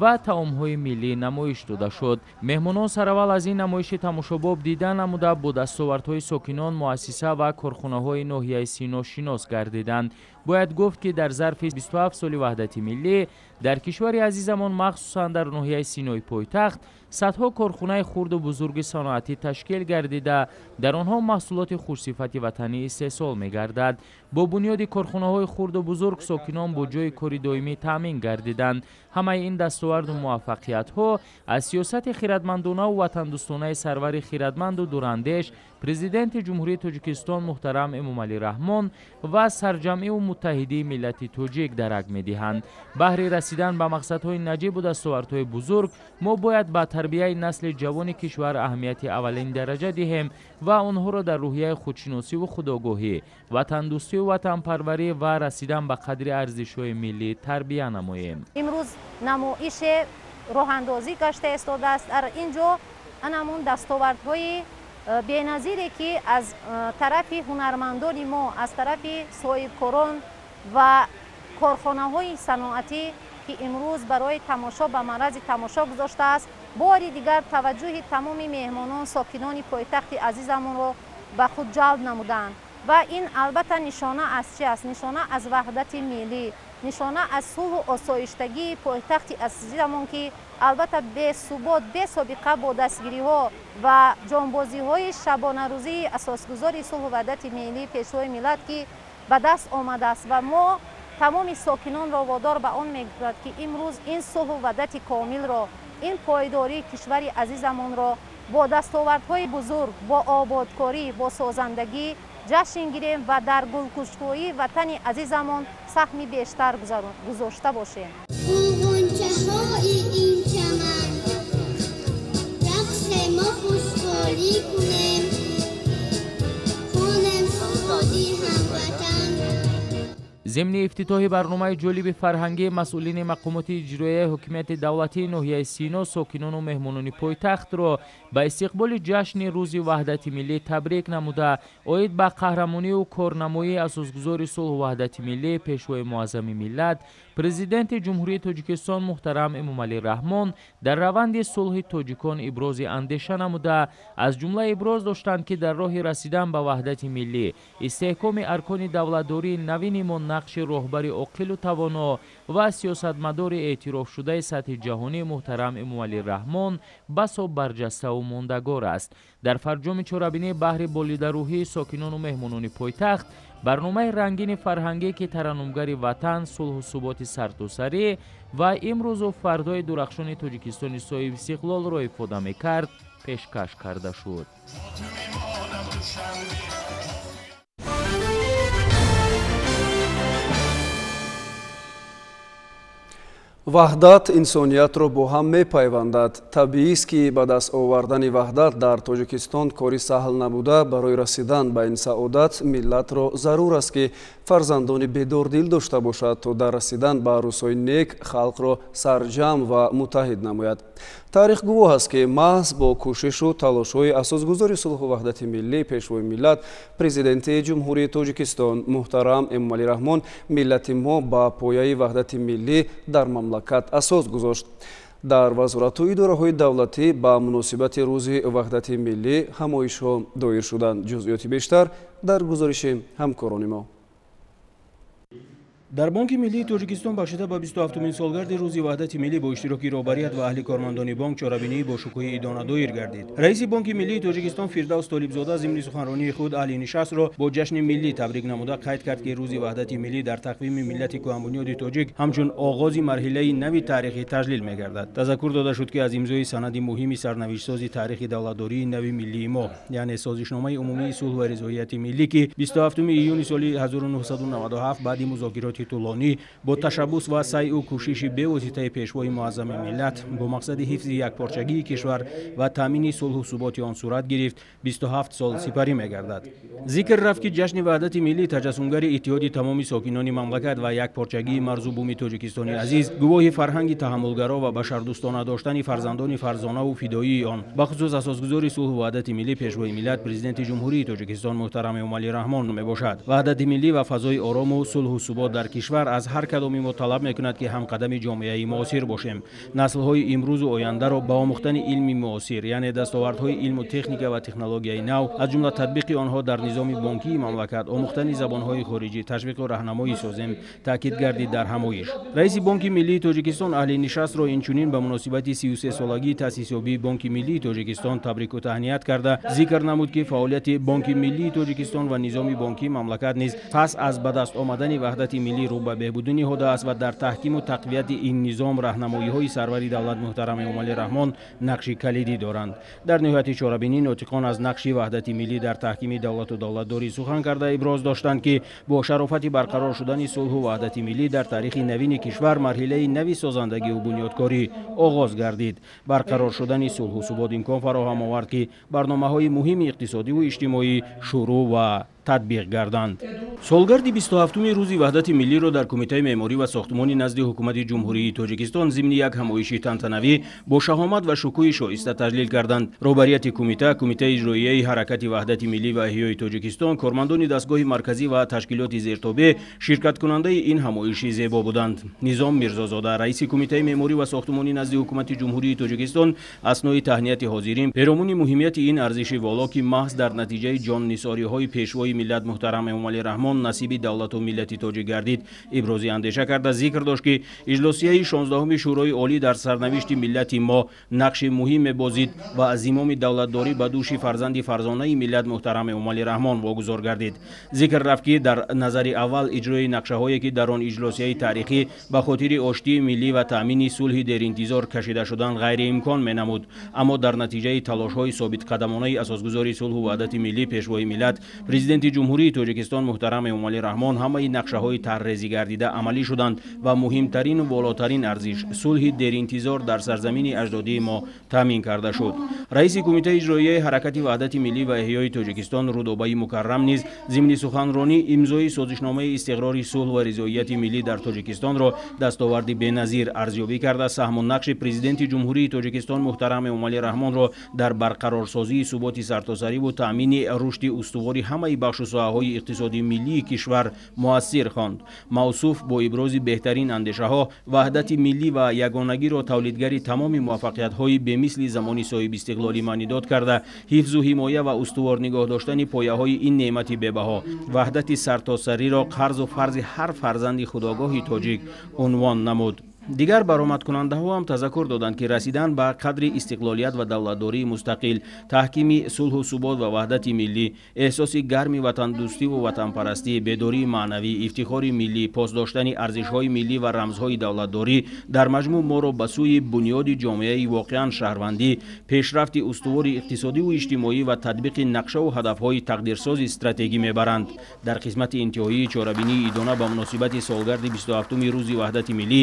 ва таомҳои миллӣ намоиш дода шуд. Меҳмонон сараввал аз ин намоиши тамошобоб дида намуда бо дастовардҳои сокинон, муассиса ва корхонаҳои ноҳияи Сино шинос гардиданд. Бояд гуфт, ки дар зарфи 27 соли ваҳдати миллӣ дар кишвари азизамон, махсусан дар ноҳияи Синои пойтахт, садҳо корхонаи хурду бузурги саноатӣ ташкил гардида, дар онҳо маҳсулоти хушсифати ватанӣ истеҳсол мегардад. Бо бунёди корхонаҳои хурду бузург сокинон бо ҷойи кори доимӣ таъмин гардиданд. Ҳамаи ин дастоварду муваффақиятҳо аз сиёсати хиратмандонаву ватандӯстонаи сарвари хиратманду дурандеш, президенти Ҷумҳурии Тоҷикистон муҳтарам Эмомалӣ Раҳмон ва сарҷамъиву муттаҳидии миллати тоҷик дарак медиҳанд. Баҳри расидан ба мақсадҳои наҷибу дастовардҳои бузург мо бояд ба тарбияи насли ҷавони кишвар аҳамияти аввалин дараҷа диҳем ва онҳоро дар рӯҳияи худшиносиву худогоҳӣ, ватандӯстию ватанпарварӣ ва расидан ба қадри арзишҳои миллӣ тарбия намоем. Имрӯз намоише роҳандозӣ гашта истодааст. Дар ин ҷо анамун дастовардҳои беназире, ки аз тарафи ҳунармандони мо, аз тарафи соҳибкорон ва корхонаҳои саноатӣ, ки имрӯз барои тамошо ба маърази тамошо гузоштааст, бори дигар таваҷҷӯҳи тамоми меҳмонон, сокинони пойтахти азизамонро ба худ ҷалб намуданд. Ва ин албатта нишона аз чи аст? Нишона аз ваҳдати миллӣ, нишона аз сулҳу осоиштагии пойтахти азизамон, ки албатта бесубот, бесобиқа бо дастгириҳо ва ҷонбозиҳои шабонарӯзии асосгузори сулҳу ваҳдати миллӣ, пешвои миллат, ки ба даст омадааст. Ва мо тамоми сокинонро водор ба он мегузорад, ки имрӯз ин сулҳу ваҳдати комилро, ин пойдории кишвари азизамонро бо дастовардҳои бузург, бо ободкорӣ, бо созандагӣ ҷашн гирем ва дар гулкушоии ватани азизамон саҳми бештар гузошта бошем. Гулғунчаҳои ин чаман, рақсе мо хушҳолӣ кунем, хонем суруди ҳамватан. Зимни ифтитоҳи барномаи ҷолиби фарҳангӣ масъулини мақомоти иҷроияи ҳокимияти давлатии ноҳияи Сино сокинону меҳмонони пойтахтро ба истиқболи ҷашни рӯзи ваҳдати миллӣ табрик намуда, оид ба қаҳрамонию корнамоии асосгузори сулҳу ваҳдати миллӣ, пешвои муаззами миллат, президенти Ҷумҳурии Тоҷикистон муҳтарам Эмомалӣ Раҳмон дар раванди сулҳи тоҷикон ибрози андеша намуда, аз ҷумла иброз доштанд, ки дар роҳи расидан ба ваҳдати миллӣ, истеҳкоми аркони давлатдории навини мо нақши роҳбари оқилу тавоно ва сиёсатмадори эътирофшудаи сатҳи ҷаҳонӣ муҳтарам Эмомалӣ Раҳмон басо барҷаставу мондагор аст. Дар фарҷоми чорабинӣ баҳри болидарӯҳии сокинону меҳмонони пойтахт барномаи рангини фарҳангӣ, ки тараннумгари ватан, сулҳу суботи сартосарӣ ва имрӯзу фардои дурахшони Тоҷикистони соҳибистиқлолро ифода мекард, пешкаш карда шуд. Ваҳдат инсониятро бо ҳам мепайвандад. Табиист, ки ба даст овардани ваҳдат дар Тоҷикистон кори саҳл набуда, барои расидан ба ин саодат миллатро зарур аст, ки фарзандони бедордил дошта бошад, то дар расидан ба рӯзҳои нек халқро сарҷамъ ва муттаҳид намояд. Таърих гувоҳ аст, ки маҳз бо кӯшишу талошҳои асосгузори сулҳу ваҳдати миллӣ, пешвои миллат, президенти Ҷумҳурии Тоҷикистон муҳтарам Эмомалӣ Раҳмон миллати мо ба пояи ваҳдати миллӣ дар мамлакат асос гузошт. Дар вазорату идораҳои давлатӣ ба муносибати рӯзи ваҳдати миллӣ ҳамоишҳо доир шуданд. Ҷузъиёти бештар дар гузориши ҳамкорони мо. Дар Бонки миллии Тоҷикистон бахшида ба 27-умин солгарди рӯзи ваҳдати миллӣ бо иштироки роҳбарият ва аҳли кормандони бонк чорабинии бо шукӯҳи идона доир гардид. Раиси Бонки миллии Тоҷикистон Фирдавс Толибзода зимни суханронии худ аҳли нишастро бо ҷашни миллӣ табрик намуда қайд кард, ки рӯзи ваҳдати миллӣ дар тақвими миллати кӯҳанбунёди тоҷик ҳамчун оғози марҳилаи нави таърихӣ таҷлил мегардад. Тазаккур дода шуд, ки аз имзои санади муҳими сарнавиштсози таърихи давлатдории нави миллии мо, яъне Созишномаи умумии сулҳ ва ризоияти миллӣ, ки 27 июни соли 1997 баъди музокироти муддати тӯлонӣ бо ташаббус ва сайъу кӯшиши бевоситаи Пешвои Муаззами миллат бо мақсади ҳифзи якпорчагии кишвар ва таъмини сулҳу суботи он сурат гирифт, 27 сол сипарӣ мегардад. Зикр рафт, ки ҷашни Ваҳдати миллӣ таҷассумгари иттиҳоди тамоми сокинони мамлакат ва якпорчагии марзу буми Тоҷикистони азиз, гувоҳи фарҳанги таҳаммулгаро ва башардӯстона доштани фарзандони фарзонаву фидоии он, бахусус асосгузори сулҳу ваҳдати миллӣ, Пешвои миллат, Президенти Ҷумҳурии Тоҷикистон муҳтарам Эмомалӣ Раҳмон мебошад. Ваҳдати миллӣ ва фазои орому сулҳу субот дар кишвар аз ҳар кадоми мо талаб мекунад, ки ҳамқадами ҷомеаи муосир бошем. Наслҳои имрӯзу ояндаро ба омӯхтани илми муосир, яъне дастовардҳои илму техника ва технологияи нав, аз ҷумла татбиқи онҳо дар низоми бонкии мамлакат, омӯхтани забонҳои хориҷӣ ташвиқу раҳнамоӣ созем, таъкид гардид дар ҳамоиш. Раиси Бонки Миллии Тоҷикистон аҳли нишастро инчунин ба муносибати 33-солагии таъсисёбии Бонки Миллии Тоҷикистон табрику таҳният карда, зикр намуд, ки фаъолияти Бонки Миллии Тоҷикистон ва низоми бонкии мамлакат низ пас аз ба даст омадани ваҳдати миллӣ рӯ ба беҳбудӣ ниҳодааст ва дар таҳкиму тақвияти ин низом раҳнамоиҳои сарвари давлат муҳтарам Эмомалӣ Раҳмон нақши калидӣ доранд. Дар ниҳояти чорабинӣ нотиқон аз нақши ваҳдати миллӣ дар таҳкими давлату давлатдорӣ сухан карда, иброз доштанд, ки бо шарофати барқарор шудани сулҳу ваҳдати миллӣ дар таърихи навини кишвар марҳилаи нави созандагиву бунёдкорӣ оғоз гардид. Барқарор шудани сулҳу субот имкон фароҳам овард, ки барномаҳои муҳими иқтисодиву иҷтимоӣ шурӯъ ва татбиқ гарданд. Солгарди 27-уми рӯзи Ваҳдати миллиро дар Кумитаи меъморӣ ва сохтмонӣ назди Ҳукумати Ҷумҳурии Тоҷикистон зимни як ҳамоиши тантанавӣ бо шаҳомат ва шукӯҳи шоиста таҷлил карданд. Роҳбарияти кумита, Кумитаи иҷроияи Ҳаракати Ваҳдати миллӣ ва эҳёи Тоҷикистон, кормандони дастгоҳи марказӣ ва ташкилоти зертобеъ ширкаткунандаи ин ҳамоиши зебо буданд. Низом Мирзозода, раиси Кумитаи меъморӣ ва сохтмонӣ назди Ҳукумати Ҷумҳурии Тоҷикистон, аснои таҳнияти ҳозирин перомуни муҳимияти ин арзиши воло, ки маҳз дар натиҷаи ҷоннисориҳои Пешвои миллат муҳтарам Эмомалӣ Раҳмон насиби давлату миллати тоҷик гардид, ибрози андеша карда, зикр дошт, ки иҷлосияи 16-уми Шӯрои Олӣ дар сарнавишти миллати мо нақши муҳим мебозид ва аз зимоми давлатдорӣ ба дӯши фарзанди фарзонаи миллат муҳтарам Эмомалӣ Раҳмон вогузор гардид. Зикр рафт, ки дар назари аввал иҷрои нақшаҳое, ки дар он иҷлосияи таърихӣ ба хотири оштии миллӣ ва таъмини сулҳи деринтизор кашида шудан ғайриимкон менамуд, аммо дар натиҷаи талошҳои собитқадамонаи асосгузори сулҳу ваҳдати миллӣ, Пешвои миллат, Президенти Ҷумҳурии Тоҷикистон муҳтарам Эмомалӣ Раҳмон, ҳамаи нақшаҳои тарҳрезӣ гардида амалӣ шуданд ва муҳимтарину волотарин арзиш сулҳи деринтизор дар сарзамини аҷдодии мо таъмин карда шуд. Раиси Кумитаи иҷроияи Ҳаракати Ваҳдати миллӣ ва эҳёи Тоҷикистон Рудобаи Мукаррам низ зимни суханронӣ имзои созишномаи истиқрори сулҳ ва ризоияти миллӣ дар Тоҷикистонро дастоварди беназир арзёбӣ карда, саҳму нақши Президенти Ҷумҳурии Тоҷикистон муҳтарам Эмомалӣ Раҳмонро дар барқарорсозии суботи сартосариву таъмини рушди устувори ҳамаи бахшу соҳаҳои иқтисодии миллии кишвар муассир хонд. Мавсуф бо ибрози беҳтарин андешаҳо ваҳдати миллӣ ва ягонагиро тавлидгари тамоми муваффақиятҳои бемисли замони соҳибистиқлолӣ маънидод карда, ҳифзу ҳимоя ва устувор нигоҳ доштани пояҳои ин неъмати бебаҳо, ваҳдати сартосариро қарзу фарзи ҳар фарзанди худогоҳи тоҷик унвон намуд. Дигар баромадкунандаҳо ҳам тазаккур доданд, ки расидан ба қадри истиқлолият ва давлатдории мустақил, таҳкими сулҳу субот ва ваҳдати миллӣ, эҳсоси гарми ватандӯстиву ватанпарастӣ, бедории маънавӣ, ифтихори миллӣ, пос доштани арзишҳои миллӣ ва рамзҳои давлатдорӣ дар маҷмӯъ моро ба сӯи бунёди ҷомеаи воқеан шаҳрвандӣ, пешрафти устувори иқтисодиву иҷтимоӣ ва татбиқи нақшаву ҳадафҳои тақдирсози стратегӣ мебаранд. Дар қисмати интиҳоии чорабинии идона ба муносибати солгарди 27-уми рӯзи Ваҳдати миллӣ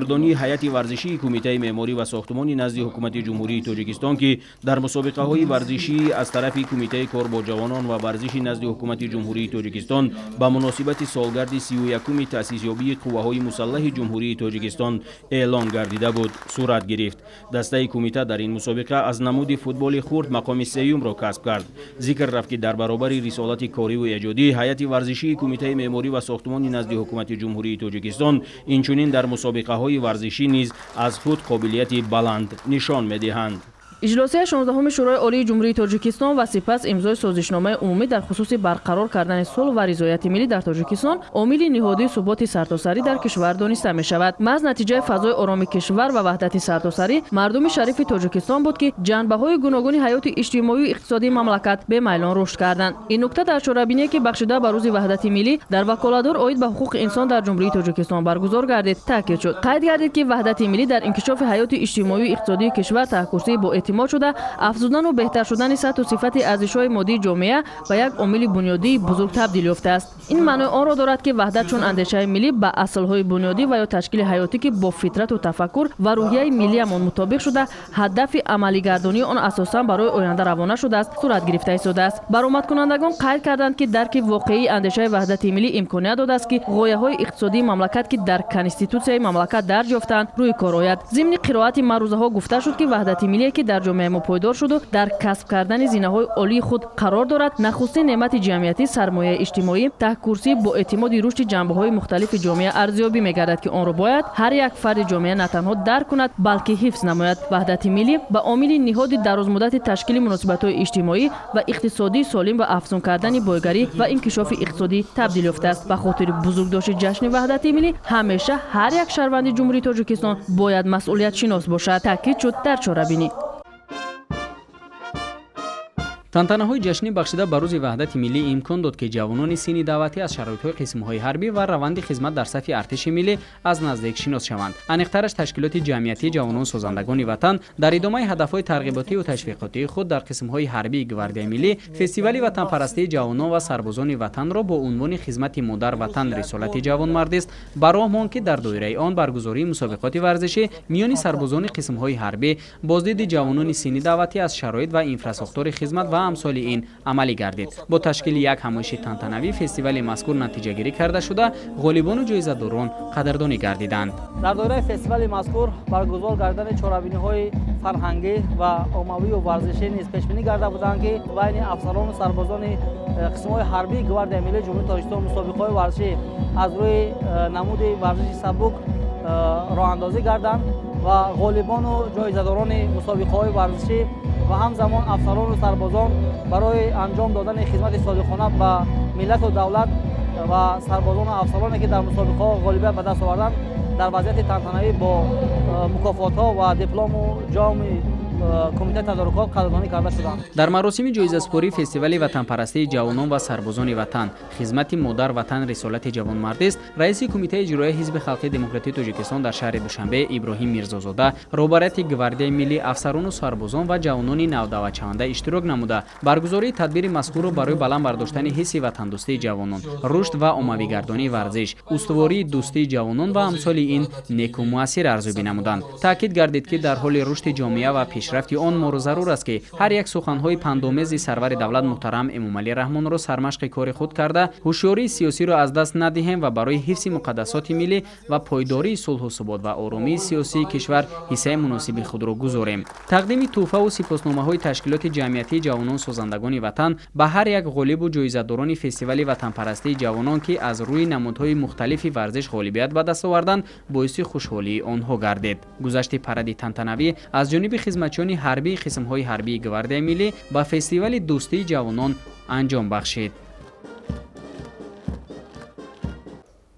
қадрдонии ҳайати варзишии Кумитаи меъморӣ ва сохтмонӣ назди Ҳукумати Ҷумҳурии Тоҷикистон, ки дар мусобиқаҳои варзишӣ аз тарафи Кумитаи кор бо ҷавонон ва варзиши назди Ҳукумати Ҷумҳурии Тоҷикистон ба муносибати солгарди 31-уми таъсисёбии Қувваҳои мусаллаҳи Ҷумҳурии Тоҷикистон эълон гардида буд, сурат гирифт. Дастаи кумита дар ин мусобиқа аз намуди футболи хурд мақоми сеюмро касб кард. Зикр рафт, ки дар баробари рисолати кориву эҷодӣ ҳайати варзишии Кумитаи меъморӣ ва сохтмонӣ назди Ҳукумати Ҷумҳурии Тоҷикистон инчунин дар мусобиқаҳои варзишӣ низ аз худ қобилияти баланд нишон медиҳанд. Иҷлосияи 16-уми Шӯрои Олии Ҷумҳурии Тоҷикистон ва сипас имзои созишномаи умумӣ дар хусуси барқарор кардани сулҳ ва ризояти миллӣ дар Тоҷикистон омили ниҳодии суботи сартосарӣ дар кишвар дониста мешавад. Маҳз натиҷаи фазои ороми кишвар ва ваҳдати сартосарӣ мардуми шарифи Тоҷикистон буд, ки ҷанбаҳои гуногуни ҳаёти иҷтимоию иқтисодии мамлакат бемайлон рушд карданд. Ин нукта дар чорабиние, ки бахшида ба рӯзи ваҳдати миллӣ дар ваколатдор оид ба ҳуқуқи инсон дар Ҷумҳурии Тоҷикистон баргузор гардид, таъкид шуд. Қайд гардид, ки ваҳдати миллӣ дар инкишофи ҳаёти иҷтимоию иқтисодии кишвар таҳкурсии бо эътимод шуда, афзудану беҳтар шудани сатҳу сифати арзишҳои моддии ҷомеа ба як омили бунёдии бузург табдил ёфтааст. Ин маънои онро дорад, ки ваҳдат чун андешаи миллӣ ба аслҳои бунёдӣ ва ё ташкили ҳаётӣ, ки бо фитрату тафаккур ва рӯҳияи миллиамон мутобиқ шуда, ҳадафи амалигардонии он асосан барои оянда равона шудааст, сурат гирифта истодааст. Баромадкунандагон қайд карданд, ки дарки воқеии андешаи ваҳдати миллӣ имконият додааст, ки ғояҳои иқтисодии мамлакат, ки дар конститутсияи мамлакат дарҷ ёфтаанд, рӯи кор ояд. Зимни қироати маърузаҳо гуфта шуд, ки ваҳдати миллие, ки дар ҷомеаи мо пойдор шуду дар касб кардани зинаҳои олии худ қарор дорад, нахустин неъмати ҷамъиятӣ, сармояи иҷтимоӣ, таҳкурсӣ бо эътимоди рушди ҷанбаҳои мухталифи ҷомеа арзёбӣ мегардад, ки онро бояд ҳар як фарди ҷомеа на танҳо дарк кунад, балки ҳифз намояд. Ваҳдати миллӣ ба омили ниҳоди дарозмуддати ташкили муносибатҳои иҷтимоӣ ва иқтисодии солим ва афзун кардани бойгарӣ ва инкишофи иқтисодӣ табдил ёфтааст. Ба хотири бузургдошти ҷашни ваҳдати миллӣ ҳамеша ҳар як шаҳрванди Ҷумҳурии Тоҷикистон бояд масъулиятшинос бошад, таъкид шуд дар чорабинӣ. Тантанаҳои ҷашнӣ бахшида ба рӯзи ваҳдати миллӣ имкон дод, ки ҷавонони синни даъватӣ аз шароитҳои қисмҳои ҳарбӣ ва раванди хизмат дар сафи артиши миллӣ аз наздик шинос шаванд. Аниқтараш, ташкилоти ҷамъиятии ҷавонон созандагони ватан дар идомаи ҳадафҳои тарғиботию ташвиқотии худ дар қисмҳои ҳарбии Гвардияи миллӣ фестивали ватанпарастии ҷавонон ва сарбозони ватанро бо унвони хизмати модар ватан рисолати ҷавонмардист ба роҳ монд, ки дар доираи он баргузории мусобиқоти варзишӣ миёни сарбозони қисмҳои ҳарбӣ, боздиди ҷавонони синни даъватӣ аз шароит ва инфрасохтори хизмат ва амсоли ин амалӣ гардид. Бо ташкили як ҳамоиши тантанавӣ фестивали мазкур натиҷагирӣ карда шуда, ғолибону ҷоизадорон қадрдонӣ гардиданд. Дар доираи фестивали мазкур баргузор гардидани чорабиниҳои фарҳангӣ ва оммавию варзишӣ низ пешбинӣ карда буданд, ки байни афсарону сарбозони қисмҳои ҳарбии Гвардияи миллии Ҷумҳурии Тоҷикистон мусобиқаҳои варзишӣ аз рӯи намуди варзиши сабук роҳандозӣ гарданд ва ғолибону ҷоизадорони мусобиқаҳои варзишӣ ва ҳамзамон афсарону сарбозон барои анҷом додани хизмати содиқона ба миллату давлат ва сарбозону афсароне, ки дар мусобиқаҳо ғолибият ба даст оварданд, дар вазъияти тантанавӣ бо мукофотҳо ва диплому ҷоми кумитаи тадорукот қадрдонӣ карда шуданд. Дар маросими ҷоизаспории фестивали ватанпарастии ҷавонон ва сарбозони ватан хизмати модар ватан рисолати ҷавонмардист раиси кумитаи иҷроияи Ҳизби халқии демократии Тоҷикистон дар шаҳри Душанбе Иброҳим Мирзозода, роҳбарияти Гвардияи миллӣ, афсарону сарбозон ва ҷавонони навдаъватшаванда иштирок намуда, баргузории тадбири мазкурро барои баланд бардоштани ҳисси ватандӯстии ҷавонон, рушд ва оммавигардонии варзиш, устувории дӯстии ҷавонон ва амсоли ин неку муассир арзёбӣ намуданд. Таъкид гардид, ки дар ҳоли рушди ҷомеа ва пешрафти он моро зарур аст, ки ҳар як суханҳои пандомези сарвари давлат муҳтарам Эмомалӣ Раҳмонро сармашқи кори худ карда, ҳушёрии сиёсиро аз даст надиҳем ва барои ҳифзи муқаддасоти миллӣ ва пойдории сулҳу субот ва оромии сиёсии кишвар ҳиссаи муносиби худро гузорем. Тақдими тӯҳфаву сипосномаҳои ташкилоти ҷамъиятии ҷавонон созандагони ватан ба ҳар як ғолибу ҷоизадорони фестивали ватанпарастии ҷавонон, ки аз рӯи намудҳои мухталифи варзиш ғолибият ба даст оварданд, боиси хушҳолии онҳо гардид. Гузашти паради тантанавӣ аз ҷониби хизматчиёни ҳарбии қисмҳои ҳарбии Гвардияи миллӣ ба фестивали дӯстии ҷавонон анҷом бахшид.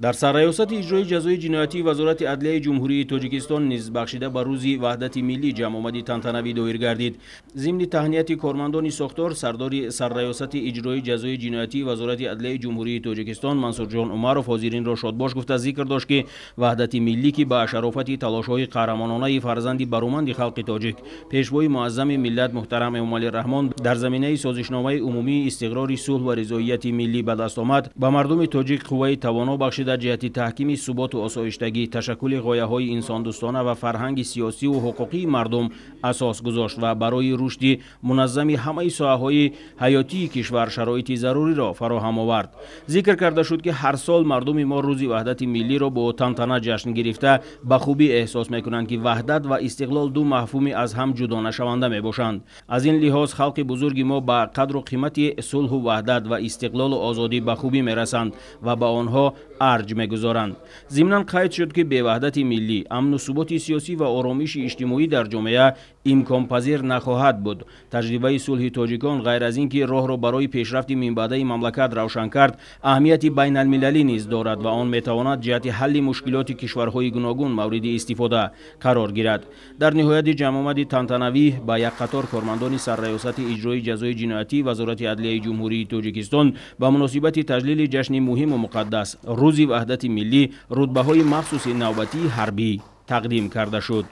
Дар сарраёсати иҷрои ҷазои ҷиноятии Вазорати адлияи Ҷумҳурии Тоҷикистон низ бахшида ба рӯзи ваҳдати миллӣ ҷамъомади тантанавӣ доир гардид. Зимни таҳнияти кормандони сохтор, сардори сарраёсати иҷрои ҷазои ҷиноятии Вазорати адлияи Ҷумҳурии Тоҷикистон Мансурҷон Умаров ҳозиринро шодбош гуфта зикр дошт, ки ваҳдати миллӣ, ки ба шарофати талошҳои қаҳрамононаи фарзанди бароманди халқи тоҷик, пешвои муаззами миллат муҳтарам Эмомалӣ Раҳмон дар заминаи созишномаи умумии истиқрори сулҳ ва ризоияти миллӣ ба даст омад, ба мардуми тоҷик қувваи тавоно бахшида дар ҷиҳати таҳкими суботу осоиштагӣ, ташаккули ғояҳои инсондӯстона ва фарҳанги сиёсиву ҳуқуқии мардум асос гузошт ва барои рушди муназзами ҳамаи соҳаҳои ҳаётии кишвар шароити заруриро фароҳам овард. Зикр карда шуд, ки ҳар сол мардуми мо рӯзи ваҳдати миллиро бо тантана ҷашн гирифта ба хубӣ эҳсос мекунанд, ки ваҳдат ва истиқлол ду мафҳуми аз ҳам ҷудонашаванда мебошанд. Аз ин лиҳоз халқи бузурги мо ба қадру қимати сулҳу ваҳдат ва истиқлолу озодӣ ба хубӣ мерасанд ва ба онҳо арҷ мегузоранд. Зимнан қайд шуд, ки беваҳдати миллӣ, амну суботи сиёсӣ ва оромиши иҷтимоӣ дар ҷомеа имконпазир нахоҳад буд. Таҷрибаи сулҳи тоҷикон ғайр аз ин ки роҳро барои пешрафти минбаъдаи мамлакат равшан кард, аҳамияти байналмилалӣ низ дорад ва он метавонад ҷиҳати ҳалли мушкилоти кишварҳои гуногун мавриди истифода қарор гирад. Дар ниҳояти ҷамъомади тантанавӣ ба як қатор кормандони сарраёсати иҷрои ҷазои ҷиноятии Вазорати адлияи Ҷумҳурии Тоҷикистон ба муносибати таҷлили ҷашни муҳиму муқаддас рӯзи ваҳдати миллӣ рутбаҳои махсуси навбатии ҳарбӣ тақдим карда шуд.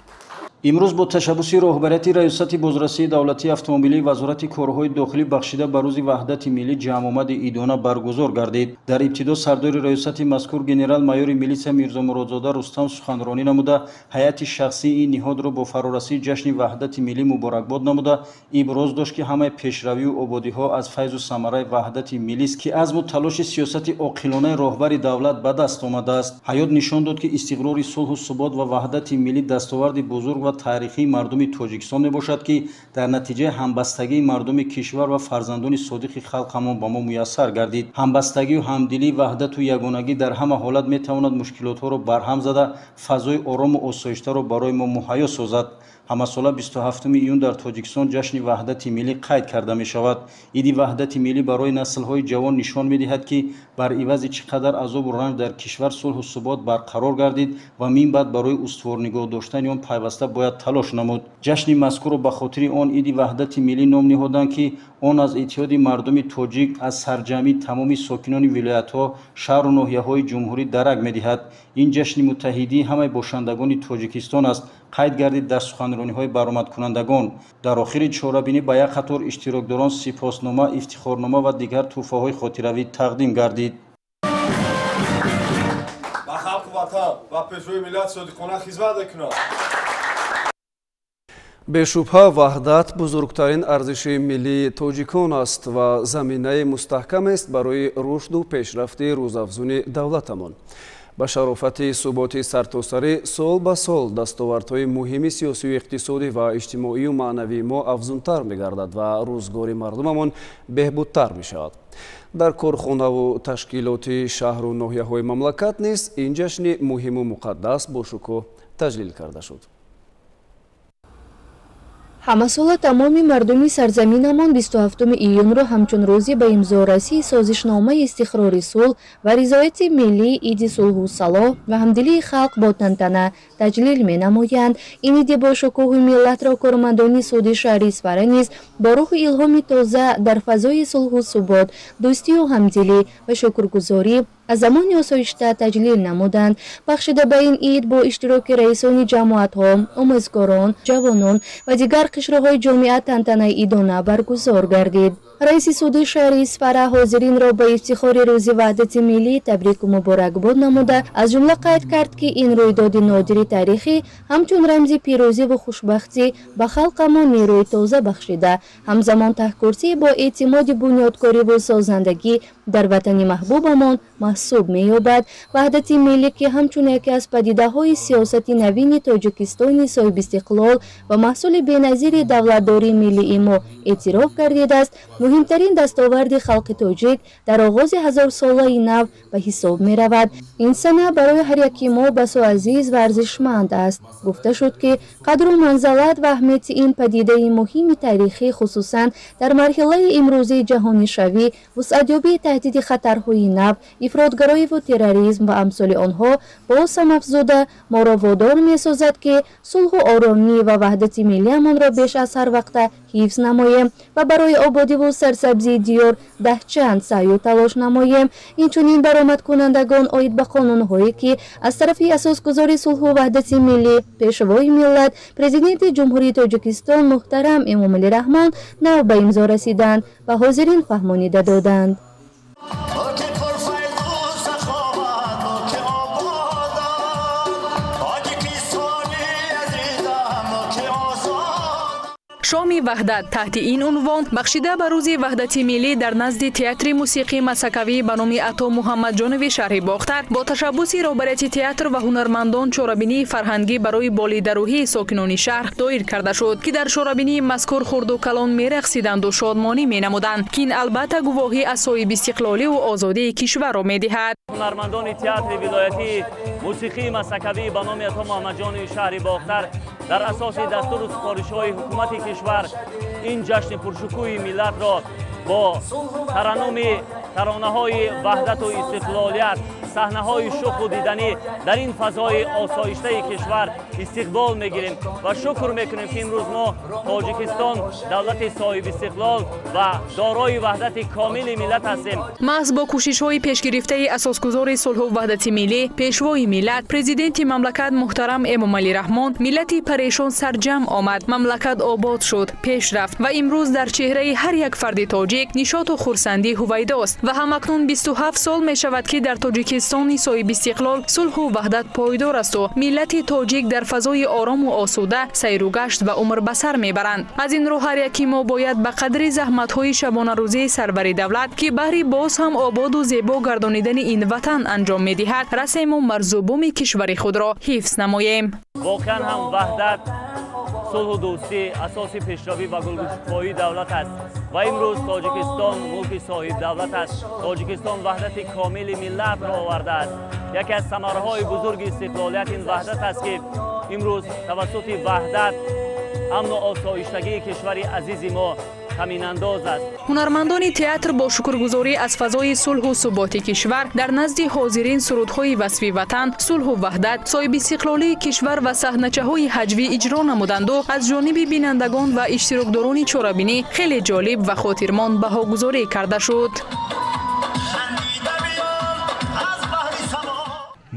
Имрӯз бо ташаббуси роҳбарияти Раёсати бозрасии давлатии автомобилии Вазорати корҳои дохилӣ бахшида ба рӯзи ваҳдати миллӣ ҷамъомади идона баргузор гардид. Дар ибтидо сардори раёсати мазкур генерал-майори милитсия Мирзомуродзода Рустам суханронӣ намуда, ҳайати шахсии ин ниҳодро бо фарорасии ҷашни ваҳдати миллӣ муборакбод намуда, иброз дошт, ки ҳамаи пешравию ободиҳо аз файзу самараи ваҳдати миллист, ки азму талоши сиёсати оқилонаи роҳбари давлат ба даст омадааст. Ҳаёт нишон дод, ки истиқрори сулҳу субот ва ваҳдати миллӣ дастоварди бузург ва таърихии мардуми Тоҷикистон мебошад, ки дар натиҷаи ҳамбастагии мардуми кишвар ва фарзандони содиқи халқамон ба мо муяссар гардид. Ҳамбастагию ҳамдилӣ, ваҳдату ягонагӣ дар ҳама ҳолат метавонад мушкилотҳоро барҳам зада, фазои орому осоиштаро барои мо муҳайё созад. Ҳамасола 27 июн дар Тоҷикистон ҷашни ваҳдати миллӣ қайд карда мешавад. Иди ваҳдати миллӣ барои наслҳои ҷавон нишон медиҳад, ки бар ивази чӣ қадар азобу ранҷ дар кишвар сулҳу субот барқарор гардид ва мин баъд барои устувор нигоҳ доштани он пайваста бояд талош намуд. Ҷашни мазкурро ба хотири он иди ваҳдати миллӣ ном ниҳоданд, ки он аз иттиҳоди мардуми тоҷик, аз сарҷамъии тамоми сокинони вилоятҳо, шаҳру ноҳияҳои ҷумҳурӣ дарак медиҳад. Ин ҷашни муттаҳидии ҳамаи бошандагони Тоҷикистон аст, қайд гардид дар суханрониҳои баромадкунандагон. Дар охири чорабинӣ ба як қатор иштирокдорон сипоснома, ифтихорнома ва дигар тӯҳфаҳои хотиравӣ тақдим гардид. Ба халқу ватан ва пешвои миллат содиқона хизмат мекунам. Бешубҳа, ваҳдат бузургтарин арзиши миллии тоҷикон аст ва заминаи мустаҳкамест барои рушду пешрафти рӯзафзуни давлатамон. Ба шарофати суботи сартосарӣ сол ба сол дастовардҳои муҳими сиёсию иқтисодӣ ва иҷтимоию маънавии мо афзунтар мегардад ва рӯзгори мардумамон беҳбудтар мешавад. Дар корхонаву ташкилоти шаҳру ноҳияҳои мамлакат низ ин ҷашни муҳиму муқаддас бо шукӯҳ таҷлил карда шуд. Ҳамасола тамоми мардуми сарзаминамон 27 июнро ҳамчун рӯзи ба имзорасии созишномаи истиқрори сулҳ ва ризояти миллӣ, иди сулҳу салоҳ ва ҳамдилии халқ бо тантана таҷлил менамоянд. Ин иди бо шукӯҳи миллатро кормандони суди шаҳри Исфара низ бо рӯҳу илҳоми тоза дар фазои сулҳу субот, дӯстию ҳамдилӣ ва шукргузорӣ аз замони осоишта таҷлил намуданд. Бахшида ба ин ид бо иштироки раисони ҷамоатҳо, омӯзгорон, ҷавонон ва дигар қишрҳои ҷомеа тантанаи идона баргузор гардид. Раиси суди шаҳри Исфара ҳозиринро ба ифтихори рӯзи ваҳдати миллӣ табрику муборакбод намуда, аз ҷумла қайд кард, ки ин рӯйдоди нодири таърихӣ ҳамчун рамзи пирӯзиву хушбахтӣ ба халқамон нерӯи тоза бахшида, ҳамзамон таҳкурсии бо эътимоди бунёдкориву созандагӣ дар ватани маҳбубамон маҳсуб меёбад. Ваҳдати миллӣ, ки ҳамчун яке аз падидаҳои сиёсати навини Тоҷикистони соҳибистиқлол ва маҳсули беназири давлатдории миллии мо эътироф гардидааст, муҳимтарин дастоварди халқи тоҷик дар оғози ҳазорсолаи нав ба ҳисоб меравад. Ин сана барои ҳар яки мо басо азиз ва арзишманд аст. Гуфта шуд, ки қадру манзалат ва аҳамияти ин падидаи муҳими таърихӣ, хусусан дар марҳилаи имрӯзии ҷаҳонишавӣ, вусъатёбии таҳдиди хатарҳои нав, ифротгароиву терроризм ва амсоли онҳо, боз ҳам афзуда моро водор месозад, ки сулҳу оромӣ ва ваҳдати миллиамонро беш аз ҳар вақта ҳифз намоем ва барои ободиву сарсабзии диёр даҳчанд саъю талош намоем. Инчунин баромадкунандагон оид ба қонунҳое, ки аз тарафи асосгузори сулҳу ваҳдати миллӣ, пешвои миллат, Президенти Ҷумҳурии Тоҷикистон муҳтарам Эмомалӣ Раҳмон нав ба имзо расиданд, ба ҳозирин фаҳмонида доданд. Шоми ваҳдат таҳти ин унвон бахшида ба рӯзи ваҳдати миллӣ дар назди театри мусиқии масакавӣ ба номи Ато Муҳаммадҷонови шаҳри Бохтар бо ташаббуси роҳбарияти театр ва ҳунармандон чорабинии фарҳангӣ барои болидарӯҳии сокинони шаҳр доир карда шуд, ки дар чорабинии мазкур хурду калон мерақсиданду шодмонӣ менамуданд, ки ин албатта гувоҳӣ аз соҳибистиқлоливу озодии кишварро медиҳад. Ҳунармандони театри вилоятии мусиқии масакавӣ ба номи Ато Муҳаммадҷонови шаҳри Бохтар дар асоси дастуру супоришҳои ҳукумати кишвар ин ҷашни пуршукӯҳи миллатро бо тараннуми таронаҳои ваҳдату истиқлолият, саҳнаҳои шуху диданӣ дар ин фазои осоиштаи кишвар Истиқбол мегирем ва шукр мекунем, ки имрӯз мо Тоҷикистон давлати соҳибистиқлол ва дорои ваҳдати комили миллат ҳастем. Маҳз бо кӯшишҳои пешгирифтаи асосгузори сулҳу ваҳдати миллӣ, пешвои миллат, президенти мамлакат муҳтарам Эмомалӣ Раҳмон миллати парешон сарҷамъ омад, мамлакат обод шуд, пеш рафт ва имрӯз дар чеҳраи ҳар як фарди тоҷик нишоту хурсандӣ ҳувайдост ва ҳамакнун 27 сол мешавад, ки дар Тоҷикистони соҳибистиқлол сулҳу ваҳдат пойдор асту миллати тоҷик дар фазои орому осуда сайру гашт ва умр ба сар мебаранд. Аз ин рӯ ҳар яки мо бояд ба қадри заҳматҳои шабонарӯзии сарвари давлат, ки баҳри боз ҳам ободу зебо гардонидани ин ватан анҷом медиҳад, расему марзубуми кишвари худро ҳифз намоем. Воқеан ҳам ваҳдат, сулҳу дӯстӣ асоси пешравӣ ва гулгушоии давлат аст ва имрӯз Тоҷикистон мулки соҳибдавлат аст. Тоҷикистон ваҳдати комили миллатро овардааст. Яке аз самараҳои бузурги истиқлолият ин ваҳдат аст, ки имрӯз тавассути ваҳдат амну осоиштагии кишвари азизи мо каминандоз аст. Ҳунармандони театр бо шукргузорӣ аз фазои сулҳу суботи кишвар дар назди ҳозирин сурудҳои васфи ватан, сулҳу ваҳдат, соҳибистиқлолии кишвар ва саҳначаҳои ҳаҷвӣ иҷро намуданду аз ҷониби бинандагон ва иштирокдорони чорабинӣ хеле ҷолиб ва хотирмон баҳогузорӣ карда шуд.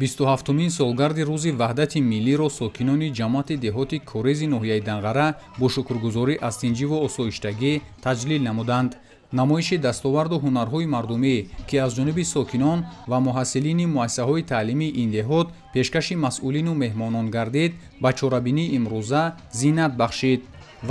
27-умин солгарди рӯзи ваҳдати миллиро сокинони ҷамоати деҳоти Корези ноҳияи Данғара бо шукргузорӣ аз тинҷиву осоиштагӣ таҷлил намуданд. Намоиши дастоварду ҳунарҳои мардумӣ, ки аз ҷониби сокинон ва муҳассилини муассисаҳои таълимии ин деҳот пешкаши масъулину меҳмонон гардид, ба чорабинии имрӯза зинат бахшид.